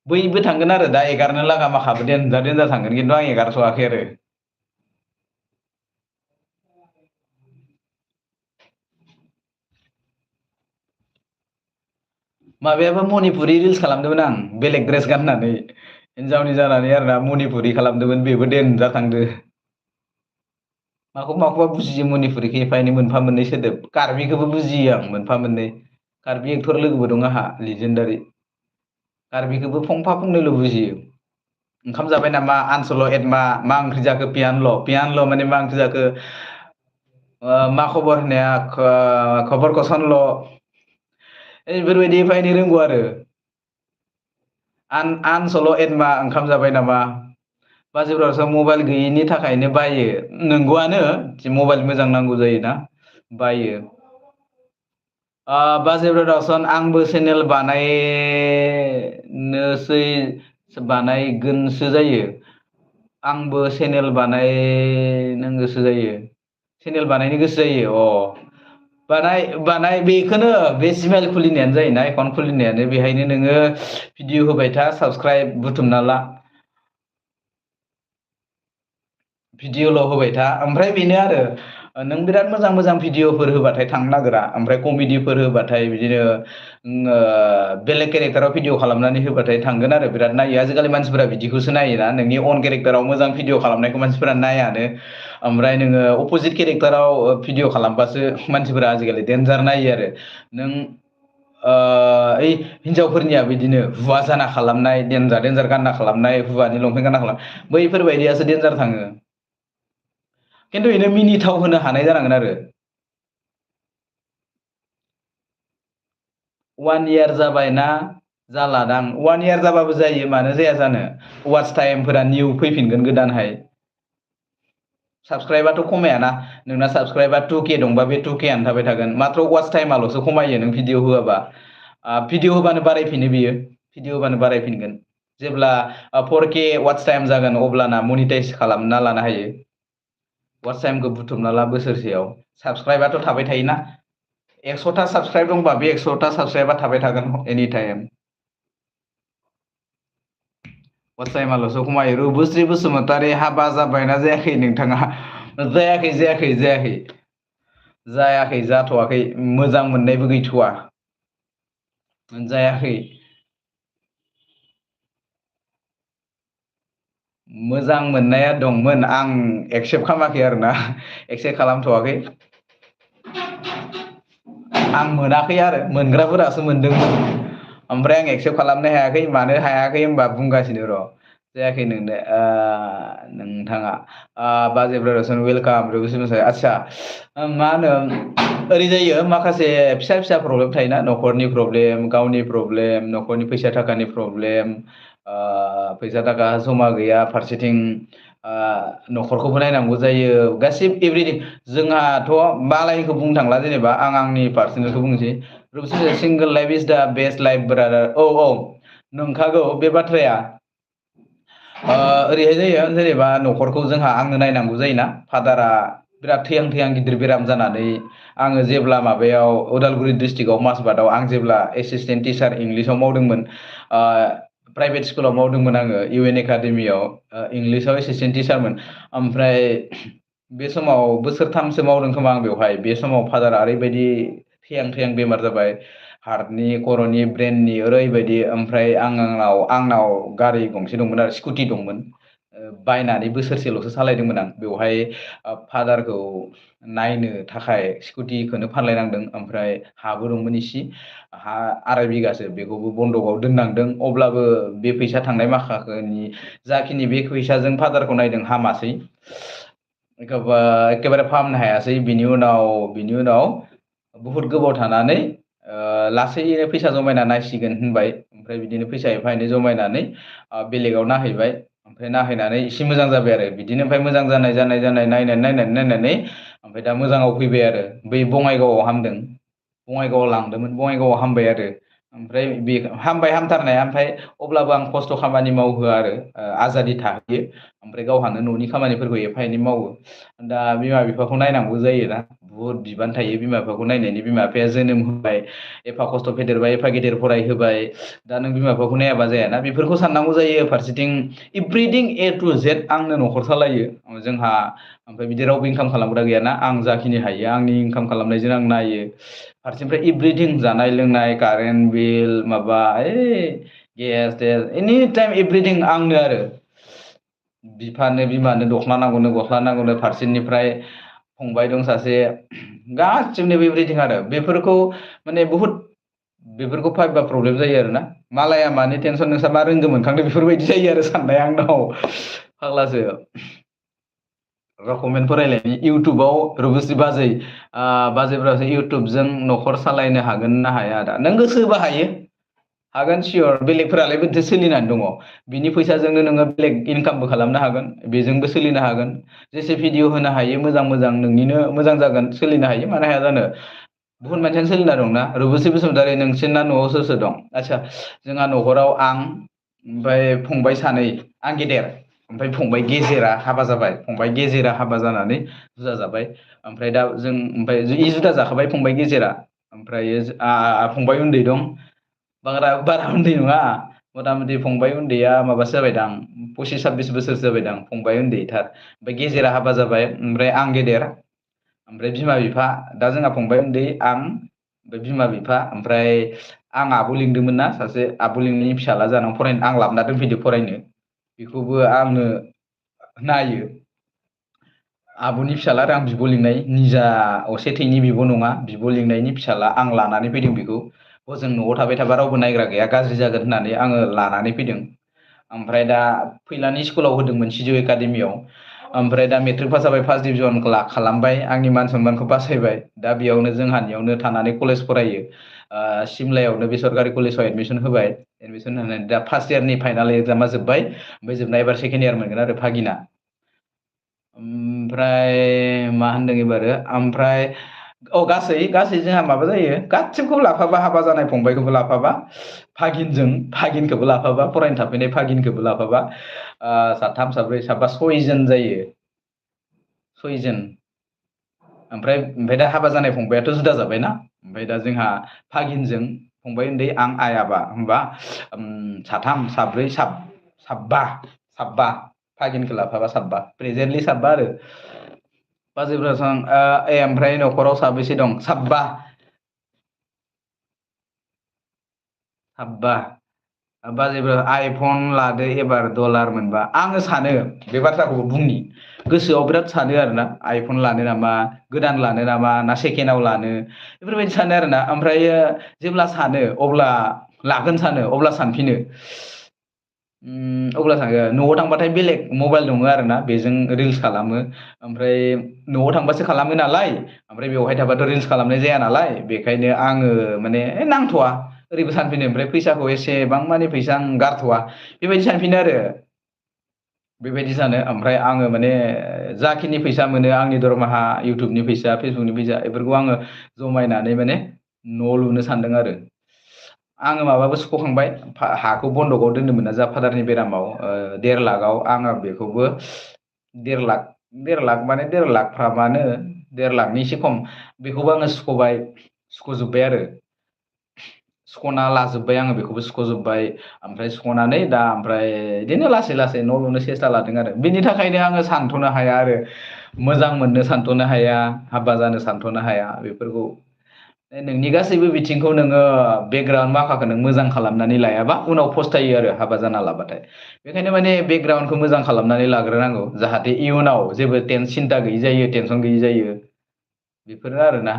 A: बैबो थांगोन आरो दा एगारनो लागा माखाबो देन्जार थांगोन खिन्थु आं एगारथ'वाखै आरो माबायाबो मणिपुरि रिल्स खालामदोंमोन आं बेलेग ड्रेस गाननानै हिन्जावनि जानानै आरोना मणिपुरि खालामदोंमोन बेबो देन्जार थांदो माखौबा बुजियो मणिपुरिखौ एफा एनै मोनफा मोननै सोदोब कार्बिखौबो बुजियो आं मोनफा मोननै कार्बि एक्टर लोगोबो दं आंहा लिजेन्डारि कार्बिखौबो फंफा फंनैल' बुजियो ओंखाम जाबाय नामा आनसल' एदमा मा ओंख्रि जाखो पियानल' माने मा ओंख्रि जाखो मा खबर होननाया खबर कसानल' बेफोरबायदि एफा एनै रोंगौ आरो आनसल' एदमा ओंखाम जाबाय नामा बाजैफ्रासो मबाइल गैयिनि थाखायनो बायो नंगौआनो मबाइल मोजां नांगौ जायोना बायो बाजै प्रडाक्सन आंबो चेनेल बानायगोनसो जायो आंबो चेनेल बानायनो गोसो जायो चेनेल बानायनो गोसो जायो बानाय बेखौनो बे जिमेल खुलिनायानो जायोना एकाउन्ट खुलिनायानो बेहायनो नोङो भिडिअ होबाय था साबसक्राइब बुथुमना ला भिडिअल' होबाय था ओमफ्राय बेनो आरो नों बिराद मोजां भिडिअफोर होबाथाय थांनो नागिरा ओमफ्राय कमेडिफोर होबाथाय बिदिनो बेलेग केरेक्टाराव भिडिअ खालामनानै होबाथाय थांगोन आरो बिराद नायो आजिखालि मानसिफोरा बिदिखौसो नायोना नोंनि अन केरेक्टाराव मोजां भिडिअ खालामनायखौ मानसिफोरा नायानो ओमफ्राय नोङो अपजिट केरेक्टाराव भिडिअ खालामबासो मानसिफोरा आजिखालि देन्जार नायो आरो नों ओइ हिनजावफोरनिया बिदिनो हुवा जाना खालामनाय देन्जार गानना खालामनाय हुवानि लंपेन्ट गानना खालामनाय बैफोरबायदियासो देन्जार थाङो खिन्थु बेनो मिनिथाव होनो हानाय जानांगोन आरो 1 इयार जाबाय ना जालादां 1 इयार जाबाबो जायो मानो जाया जानो वाच टाइमफोरा निउ फैफिनगोन गोदानहाय साबसक्राइबाथ' खमायाना नोंना साबसक्राइबा 2K दंबा बे 2K आनो थाबाय थागोन माथ्र वाच टाइमाल'सो खमायो नों भिडिअ होआबा भिडिअ होबानो बारायफिनो बियो भिडिअ होबानो बारायफिनगोन जेब्ला 4K वाच टाइम जागोन अब्लाना मनिटाइज खालामना लानो हायो वाच टाइमखौ बुथुमना ला बोसोरसेयाव साबसक्राइबाथ' थाबाय थायोना 100टा साबसक्राइब दंबा बे 100टा साबसक्राइबा थाबाय थागोन एनि टाइम वाच टाइमाल'सो खमायो रुबुस्रि बसुमतारी हाबा जाबायना जायाखै नोंथाङा जायाखै जाथ'वाखै मोजां मोननायबो गैथ'वा जायाखै मोजां मोननाया दंमोन आं एक्सेप्ट खालामाखै आरोना एक्सेप्ट खालामथ'वाखै आं मोनाखै आरो मोनग्राफोरासो मोनदोंमोन ओमफ्राय आं एक्सेप्ट खालामनो हायाखै मानो हायाखै होनबा बुंगासिनो र' जायाखै नोंनो नोंथाङा बाजै ब्रादार्सन वेलकाम आदसा मा होनो ओरै जायो माखासे फिसा प्रब्लेम थायोना न'खरनि प्रब्लेम गावनि प्रब्लेम न'खरनि फैसा थाखानि प्रब्लेम फैसा थाखा जमा गैया फारसेथिं न'खरखौबो नायनांगौ जायो गासिबो एभ्रिथिं जोंहाथ' मालायनिखौ बुंनो थांला जेनेबा आं आंनि पार्सनेलखौ बुंनोसै सिंगोल life is the best life brother औ नंखागौ बे बाथ्राया ओरैहाय जायो जेनेबा न'खरखौ जोंहा आंनो नायनांगौ जायोना फादारा बिराद थैहां थैहां गिदिर बेराम जानानै आङो जेब्ला माबायाव उदालगुरि डिस्ट्रिक्टआव माजबाटआव आं जेब्ला एसिसटेन्ट टिचार इंलिसाव मावदोंमोन प्राइभेट स्कुलाव मावदोंमोन आङो इउ एन एकाडेमियाव इंलिसाव एसिसटेन्ट टिचारमोन ओमफ्राय बे समाव बोसोरथामसो मावदों खोमा आं बेवहाय बे समाव फादारा ओरैबायदि थैहां थैहां बेमार जाबाय हार्टनि खर'नि ब्रेननि ओरैबायदि ओमफ्राय आंनाव गारि गंसे दंमोन आरो स्कुटि दंमोन बायनानै बोसोरसेल'सो सालायदोंमोन आं बेवहाय फादारखौ नायनो थाखाय स्कुटिखौनो फानलायनांदों ओमफ्राय हाबो दंमोन इसे हा 2.5 बिगासो बेखौबो बन्दकआव दोननांदों अब्लाबो बे फैसा थांनाय माखानि जाखिनि बे फैसाजों फादारखौ नायदों हामासै एखेबारे फाहामनो हायासै बिनि उनाव बुहुत गोबाव थानानै लासैनो फैसा जमायना नायसिगोन होनबाय ओमफ्राय बिदिनो फैसा एफा एनै जमायनानै बेलेगाव नायहैबाय ओमफ्राय नायहैनानै एसे मोजां जाबाय आरो बिदिनो ओमफ्राय मोजां जानाय नायनानै ओमफ्राय दा मोजाङाव फैबाय आरो बै बङाइगावआव हामदों बङाइगावआव लांदोंमोन बङाइगावआव हामबाय आरो ओमफ्राय बे हामबाय हामथारनाया ओमफ्राय अब्लाबो आं खस्थ' खामानि मावहोआ आरो आजादि थाहैयो ओमफ्राय गावहानो न'नि खामानिफोरखौ एफा एनै मावो दा बिमा बिफाखौ नायनांगौ जायोना बुहुत बिबान थायो बिमा बिफाखौ नायनायनि बिमा बिफाया जोनोम होबाय एफा खस्थ' फेदेरबाय एफा गेदेर फराय होबाय दा नों बिमा बिफाखौ नायाबा जायाना बेफोरखौ साननांगौ जायो फारसेथिं एभ्रिथिं ए टु जेद आंनो न'खर सालायो जोंहा ओमफ्राय बिदि रावबो इनकाम खालामग्रा गैयाना आं जाखिनि हायो आंनि इनकाम खालामनायजों आं नायो फारसेनिफ्राय एभ्रिथिं जानाय लोंनाय कारेन्ट बिल माबा गेस एनि टाइम एभ्रिथिं आंनो आरो बिफानो बिमानो दख'ना नांगौनो गस्ला नांगौनो फारसेनिफ्राय फंबाय दं सासे गासिबोनो एभ्रिथिं आरो बेफोरखौ माने बुहुत बेफोरखौ फाइबा प्रब्लेम जायो आरोना मालाया मानि टेनसन नोंस्रा मा रोंगौ मोनखांदों बेफोरबायदि जायो आरो साननाया आंनाव फाग्लासो कमेन्ट फरायलायनि इउटुबाव रुबुसि बाजैफोरासो इउटुबजों न'खर सालायनो हागोन ना हाया दा नों गोसोबा हागोन सियर बेलेगफोरालाय बोरैथो सोलिनानै दङ बिनि फैसाजोंनो नोङो बेलेग इनकामबो खालामनो हागोन बेजोंबो सोलिनो हागोन जेसे भिडिअ होनो हायो मोजां नोंनिनो मोजां जागोन सोलिनो हायो मानो हाया जानो बुहुत मानसियानो सोलिना दंना रुबुसि बसुमतारी नोंसोरना न'आव सोर सोर दं आदसा जोंहा न'खराव आं ओमफ्राय फंबाय सानै आं गेदेर ओमफ्राय फंबाय गेजेरा हाबा जाबाय फंबाय गेजेरा हाबा जानानै जुदा जाबाय ओमफ्राय दा जों ओमफ्राय जुदा जाखाबाय फंबाय गेजेरा ओमफ्राय फंबाय उन्दै दं बारा उन्दै नङा मथा मथि फंबाय उन्दैया माबासो जाबायदां 25-26 बोसोरसो जाबायदां फंबाय उन्दैथार ओमफ्राय गेजेरा हाबा जाबाय ओमफ्राय आं गेदेर ओमफ्राय बिमा बिफा दा जोंहा फंबाय उन्दै आं ओमफ्राय बिमा बिफा ओमफ्राय आं आब' लिंदोंमोन ना सासे आब' लिंनायनि फिसाला जानानै फरायनो आं लाबोना दोनफैदो फरायनो बेखौबो आंनो नायो आब'नि फिसाला आरो आं बिब' लिंनाय निजा असे थैनि बिब' नङा बिब' लिंनायनि फिसाला आं लानानै फैदों बेखौ हजों न'आव थाबाय थाबा रावबो नायग्रा गैया गाज्रि जागोन होननानै आङो लानानै फैदों ओमफ्राय दा फैलानि स्कुलाव होदोंमोन सिजौ एकाडेमियाव ओमफ्राय दा मेट्रिक पास जाबाय फार्स्ट डिभिजन खालामबाय आंनि मान सनमानखौ बासायबाय दा बेयावनो जोंहानियावनो थानानै कलेज फरायो सिमलायावनो बेसरकारि कलेजाव एडमिसन होबाय एडमिसन होनानै दा फार्स्ट इयारनि फाइनाल एगजामा जोब्बाय ओमफ्राय जोबना एबार सेकेन्ड इयार मोनगोन आरो भागिना ओमफ्राय मा होनदों एबारो ओमफ्राय गासै जोंहा माबा जायो गासिबखौबो लाफाबा हाबा जानाय फंबायखौबो लाफाबा भागिनखौबो लाफाबा फरायनो थाफैनाय भागिनखौबो लाफाबा साथाम साब्रै साबा सयजन जायो सयजन ओमफ्राय दा हाबा जानाय फंबायाथ' जुदा जाबायना ओमफ्राय दा जोंहा भागिनजों फंबाय उन्दै आं आइ आबा होमबा साथाम साब्रै साबा भागिनखौ लाफाबा साबा प्रेजेन्टलि साबा आरो बाजैफोरा ओमफ्राय न'खराव साबेसे दं साबा बाजैफोरा आइफन लादो एबार डलार मोनबा आङो सानो बे बाथ्राखौबो बुंनि गोसोआव बिराद सानो आरोना आइफन लानो नामा गोदान लानो नामा ना सेकेन्डआव लानो बेफोरबायदि सानो आरोना ओमफ्रायो जेब्ला सानो अब्ला लागोन सानो अब्ला सानफिनो न'आव थांबाथाय बेलेग मबाइल दङ आरोना बेजों रिल्स खालामो ओमफ्राय न'आव थांबासो खालामो नालाय ओमफ्राय बेवहाय थाबाथ' रिल्स खालामनाय जाया नालाय बेखायनो आङो माने नांथ'वा ओरैबो सानफिनो ओमफ्राय फैसाखौ एसेबां माने फैसा आं गारथ'वा बेबायदि सानफिनो आरो बेबायदि सानो ओमफ्राय आङो माने जाखिनि फैसा मोनो आंनि दरमाहा इउटुबनि फैसा फेसबुकनि फैसा बेफोरखौ आङो जमायनानै माने न' लुनो सानदों आरो आङो माबाबो सुख'खांबाय हाखौ बन्दकआव दोननो मोना जा फादारनि बेरामाव 1.5 लाखआव आङो बेखौबो 1.5 लाख फ्रामानो 1.5 लाखनि एसे खम बेखौबो आङो सुख'जोब्बाय आरो सुख'ना लाजोब्बाय आङो बेखौबो सुख'जोब्बाय ओमफ्राय सुख'नानै दा ओमफ्राय बिदिनो लासै लासै न' लुनो सेस्था लादों आरो बिनि थाखायनो आङो सानथ'नो हाया आरो मोजां मोननो सानथ'नो हाया हाबा जानो सानथ'नो हाया बेफोरखौ नोंनि गासैबो बिथिंखौ नोङो बेकग्राउन्ड माखाखौ नों मोजां खालामनानै लायाबा उनाव फसथायो आरो हाबा जाना लाबाथाय बेखायनो माने बेकग्राउन्डखौ मोजां खालामनानै लाग्रोनांगौ जाहाथे इयुनाव जेबो सिन्था गैयि जायो टेनसन गैयि जायो बेफोरनो आरोना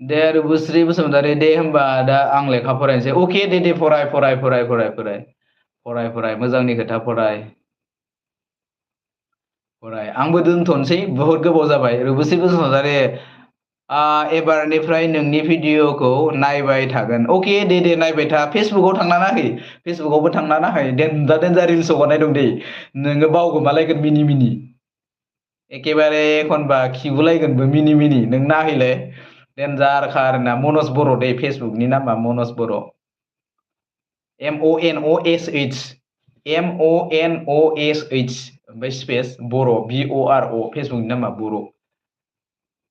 A: दे रुबुस्रि बसुमतारी दे होमबा दा आं लेखा फरायनोसै अके दे फराय मोजांनि खोथा फराय आंबो दोनथ'नोसै बहुद गोबाव जाबाय रुबुस्रि बसुमतारी एबारनिफ्राय नोंनि भिडिअ'खौ नायबाय थागोन अके दे नायबाय था फेसबुकाव थांना नाहै फेसबुकावबो थांना नाहै देनजार रिल्स हगारनाय दं दै नोङो बावगोमालायगोन मिनि एखेबारे एखनबा खिगुलायगोनबो मिनि नों नायहैलाय देनजारखा आरोना मनज बर' दै फेसबुकनि नामा मनज बर' MONOSH ओमफ्राय स्पेस बर' BORO फेसबुकनि नामा बर'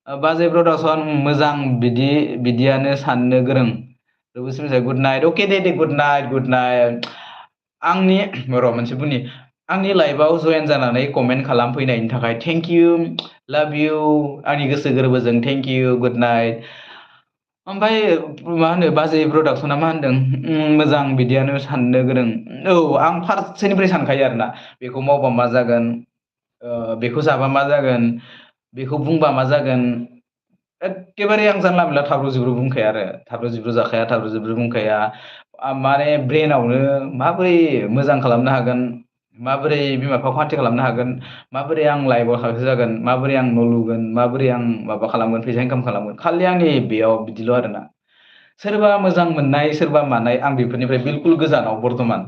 A: बाजै प्रडाक्सन मोजां बिदियानो साननो गोरों गुड नाइट अके दे गुड नाइट आंनि र' मोनसे बुंनि आंनि लाइभआव जयेन जानानै कमेन्ट खालामफैनायनि थाखाय थेंक इउ लाभ इउ आंनि गोसो गोरबोजों थेंक इउ गुड नाइट ओमफ्राय मा होनो बाजै प्रडाक्सना मा होनदों मोजां बिदियानो साननो गोरों औ आं फार्स्टनिफ्राय सानखायो आरोना बेखौ मावबा मा जागोन बेखौ जाबा मा जागोन बेखौ बुंबा मा जागोन एखेबारे आं जानला मोनला थाब्रु जिब्रु बुंखाया आरो थाब्रु जिब्रु बुंखाया माने ब्रेनावनो माबोरै मोजां खालामनो हागोन माबोरै बिमा बिफाखौ हान्थि खालामनो हागोन माबोरै आं लाइफआव साक्सेस जागोन माबोरै आं न' लुगोन माबोरै आं माबा खालामगोन फैसा इनकाम खालामगोन खालि आंनि बेयाव बिदिल' आरोना सोरबा मोजां मोननाय सोरबा मानाय आं बेफोरनिफ्राय बिलकुल गोजानाव बर्थमान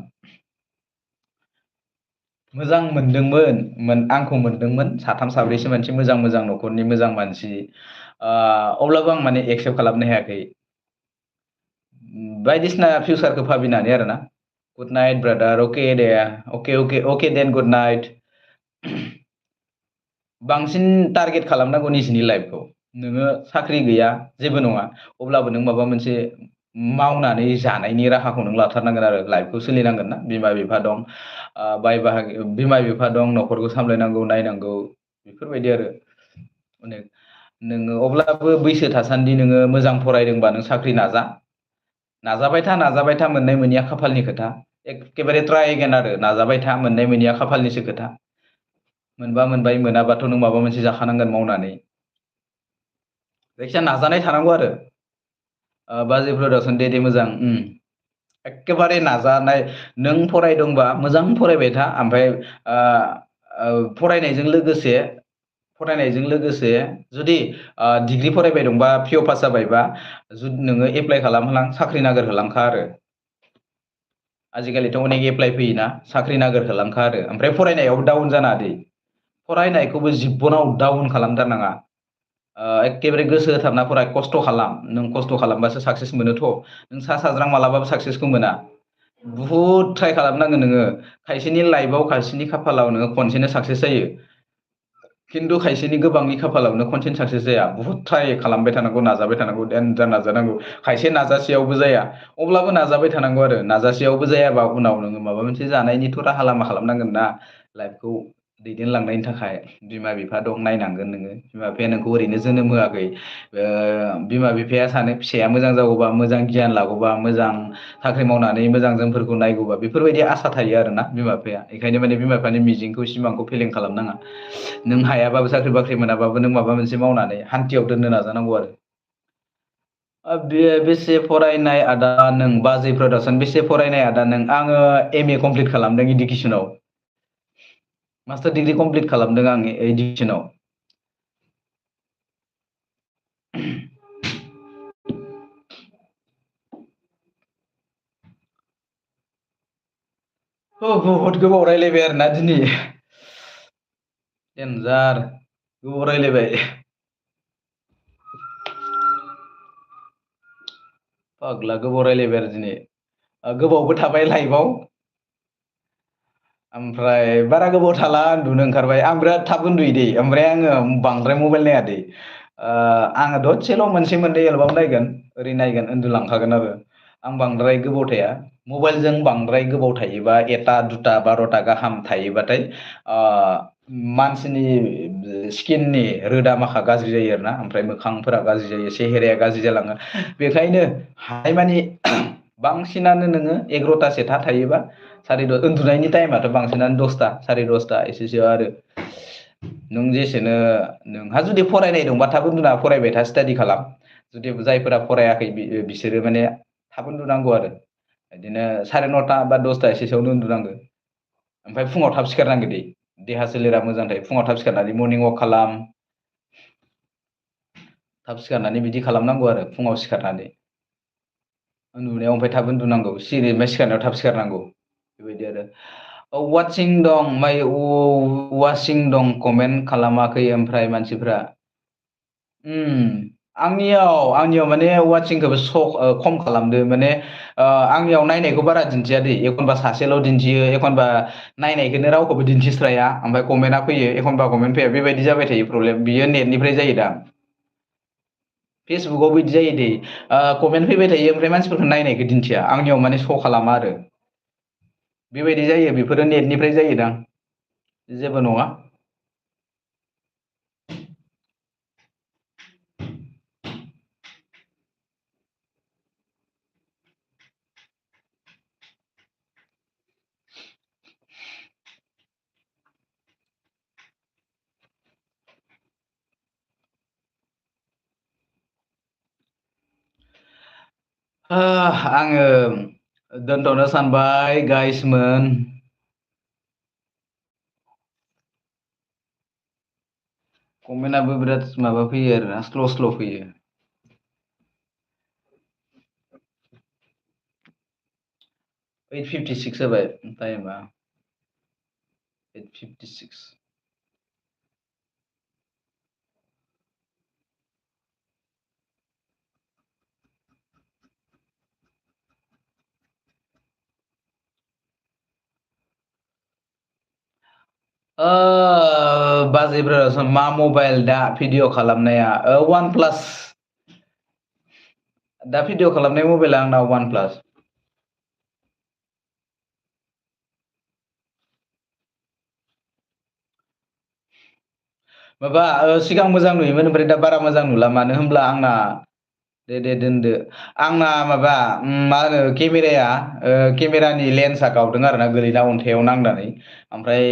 A: मोजां मोनदोंमोन आंखौ मोनदोंमोन साथाम साब्रैसो मानसि मोजां न'खरनि मोजां मानसि अब्लाबो आं माने एक्सेप्ट खालामनो हायाखै बायदिसिना फिउचारखौ भाबिनानै आरोना गुड नाइट ब्रादार अके दे अके देन गुड नाइट बांसिन टारगेट खालामनांगौ निजिनि लाइफखौ नोङो साख्रि गैया जेबो नङा अब्लाबो नों माबा मोनसे मावनानै जानायनि राहाखौ नों लाथारनांगोन आरो लाइफखौ सोलिनांगोन ना बिमा बिफा दं बाय बाहागि बिमा बिफा दं न'खरखौ सामलायनांगौ नायनांगौ बेफोरबायदि आरो अनेक नोङो अब्लाबो बैसो थासान्दि नोङो मोजां फरायदोंबा नों साख्रि नाजाबाय था मोननाय मोनैया खाफालनि खोथा एखेबारे ट्राय एगेन आरो नाजाबाय था मोननाय मोनैया खाफालनिसो खोथा मोनबा मोनबाय मोनाबाथ' नों माबा मोनसे जाखानांगोन मावनानै जायखिया नाजानाय थानांगौ आरो बाजै प्रडाक्सन दे मोजां एखेबारे नाजानाय नों फरायदोंबा मोजां फरायबाय था ओमफ्राय फरायनायजों लोगोसे जुदि डिग्रि फरायबाय दंबा पिअ पास जाबायबा जुदि नोङो एप्लाइ खालामहोलां साख्रि नागिरहोलांखा आरो आजिखालिथ' अनेक एप्लाइ फैयोना साख्रि नागिरहोलांखा आरो ओमफ्राय फरायनायाव डाउन जानाङा दै फरायनायखौबो जिबनाव डाउन खालामथारनाङा एखेबारे गोसो होथाबना फराय खस्थ' खालाम नों खस्थ' खालामबासो साक्सेस मोनोथ' नों सा साज्रां मालाबाबो साक्सेसखौ मोना बुहुद ट्राय खालामनांगोन नोङो खायसेनि लाइफआव खायसेनि खाफालाव नोङो खनसेनो साक्सेस जायो खिन्थु खायसेनि गोबांनि खाफालावनो खनसेनो साक्सेस जाया बुहुद ट्राय खालामबाय थानांगौ नाजाबाय थानांगौ देनजार नाजानांगौ खायसे नाजासेयावबो जाया अब्लाबो नाजाबाय थानांगौ आरो नाजासेयावबो जायाबा उनाव नोङो माबा मोनसे जानायनिथ' राहा लामा खालामनांगोन ना लाइफखौ दैदेनलांनायनि थाखाय बिमा बिफा दं नायनांगोन नोङो बिमा बिफाया नोंखौ ओरैनो जोनोम होआखै बिमा बिफाया सानो फिसाया मोजां जागौबा मोजां गियान लागौबा मोजां साख्रि मावनानै मोजां जोंफोरखौ नायगौबा बेफोरबायदि आसा थायो आरोना बिमा बिफाया बेखायनो माने बिमा बिफानि मिजिंखौ सिमांखौ फेलें खालामनाङा नों हायाबाबो साख्रि बाख्रि मोनाबाबो नों माबा मोनसे मावनानै हान्थियाव दोननो नाजानांगौ आरो बेसे फरायनाय आदा नों बाजै प्रडाक्सन बेसे फरायनाय आदा नों आङो MA कमप्लिट खालामदों इडुकेसनाव मास्टार डिग्रि कमप्लिट खालामदों आं इडुकेसनाव बहुत गोबाव रायलायबाय आरोना दिनै देनजार गोबाव रायलायबाय फाग्ला गोबाव रायलायबाय आरो दिनै गोबावबो थाबाय लाइभआव ओमफ्राय बारा गोबाव थाला उन्दुनो ओंखारबाय आं बिराद थाब उन्दुयो दै ओमफ्राय आङो बांद्राय मबाइल नाया दै आङो दसेल' मोनसे मोननै एलबाम नायगोन ओरै नायगोन उन्दुलांखागोन आरो आं बांद्राय गोबाव थाया मबाइलजों बांद्राय गोबाव थायोबा एथा दुथा बार'था गाहाम थायोबाथाय मानसिनि स्किननि रोदा माखा गाज्रि जायो आरोना ओमफ्राय मोखांफोरा गाज्रि जायो सेहेराया गाज्रि जालाङो बेखायनो हानायमानि बांसिनानो नोङो 11:00 थायोबा उन्दुनायनि टाइमाथ' बांसिनानो 10:00 10:30 एसेसो आरो नों जेसेनो नोंहा जुदि फरायनाय दंबा थाब उन्दुना फरायबाय था स्टाडि खालाम जुदि जायफोरा फरायाखै बिसोरो माने थाब उन्दुनांगौ आरो बिदिनो 9:30 बा 10:00 एसेसोआवनो उन्दुनांगो ओमफ्राय फुङाव थाब सिखारनांगौ दै देहा सोलेरा मोजां थायो फुङाव थाब सिखारनानै मर्निं वाक खालाम थाब सिखारनानै बिदि खालामनांगौ आरो फुङाव सिखारनानै उन्दुनायाव ओमफ्राय थाब उन्दुनांगौ सिरिनिफ्राय सिखारनायाव थाब सिखारनांगौ बेबायदि आरो वाटसिं दं माय वासिं दं कमेन्ट खालामाखै ओमफ्राय मानसिफ्रा आंनियाव माने वाटसिंखौबो खम खालामदो माने आंनियाव नायनायखौ बारा दिन्थिया दै एखनबा सासेल' दिन्थियो एखनबा नायनायखौनो रावखौबो दिन्थिस्राया ओमफ्राय कमेन्टआ फैयो एखनबा कमेन्ट फैया बेबायदि जाबाय थायो प्रब्लेम बियो नेटनिफ्राय जायो दा फेसबुकाव बिदि जायो दै कमेन्ट फैबाय थायो ओमफ्राय मानसिफोरखौ नायनायखौ दिन्थिया आंनियाव माने श' खालामा आरो बेबायदि जायो बेफोरो नेटनिफ्राय जायोदां जेबो नङा आङो दोनथ'नो सानबाय गाइसमोन कमेन्टआबो बिराद माबा फैयो आरोना स्ल' फैयो 8:56 जाबाय टाइमा 8:56 बाजैफोरा मा मबाइल दा भिडिअ खालामनाया वान प्लास दा भिडिअ खालामनाय मबाइला आंना वान प्लास माबा सिगां मोजां नुयोमोन ओमफ्राय दा बारा मोजां नुला मानो होनब्ला आंना दे दोनदो आंना माबा मा होनो केमेरानि लेन्सआ गावदों आरोना गोलैना अन्थाइयाव नांनानै ओमफ्राय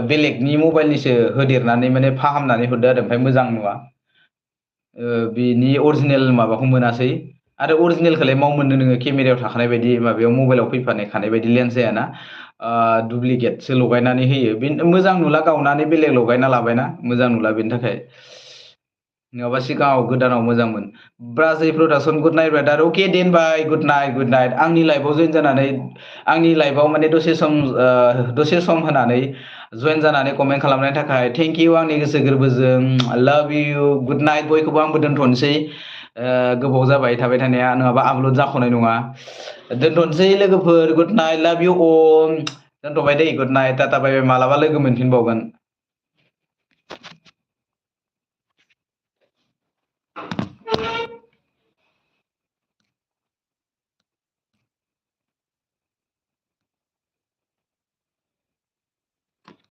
A: बेलेगनि मबाइलनिसो होदेरनानै माने फाहामनानै हरदो आरो ओमफ्राय मोजां नुवा बिनि अरिजिनेल माबाखौ मोनासै आरो अरिजिनेलखौलाय माव मोननो नोङो केमेरायाव थाखानाय बायदि माबायाव मबाइलाव फैफानाय बायदि लेन्स जायाना डुप्लिकेटसो लगायनानै होयो बे मोजां नुला गावनानै बेलेग लगायना लाबायना मोजां नुला बेनि थाखाय नङाबा सिगाङाव गोदानाव मोजांमोन ब्राजै प्रडाक्सन गुड नाइट ब्रादार अके देन बाय गुड नाइट आंनि लाइफआव जइन जानानै आंनि लाइफआव माने दसे सम होनानै जइन जानानै कमेन्ट खालामनायनि थाखाय थेंक इउ आंनि गोसो गोरबोजों लाभ इउ गुड नाइट बयखौबो आंबो दोनथ'नोसै गोबाव जाबाय थाबाय थानाया नङाबा आपल'ड जाख'नाय नङा दोनथ'नोसै लोगोफोर गुड नाइट लाभ इउ अल दोनथ'बाय दै गुड नाइट टाटा बाय बाय मालाबा लोगो मोनफिनबावगोन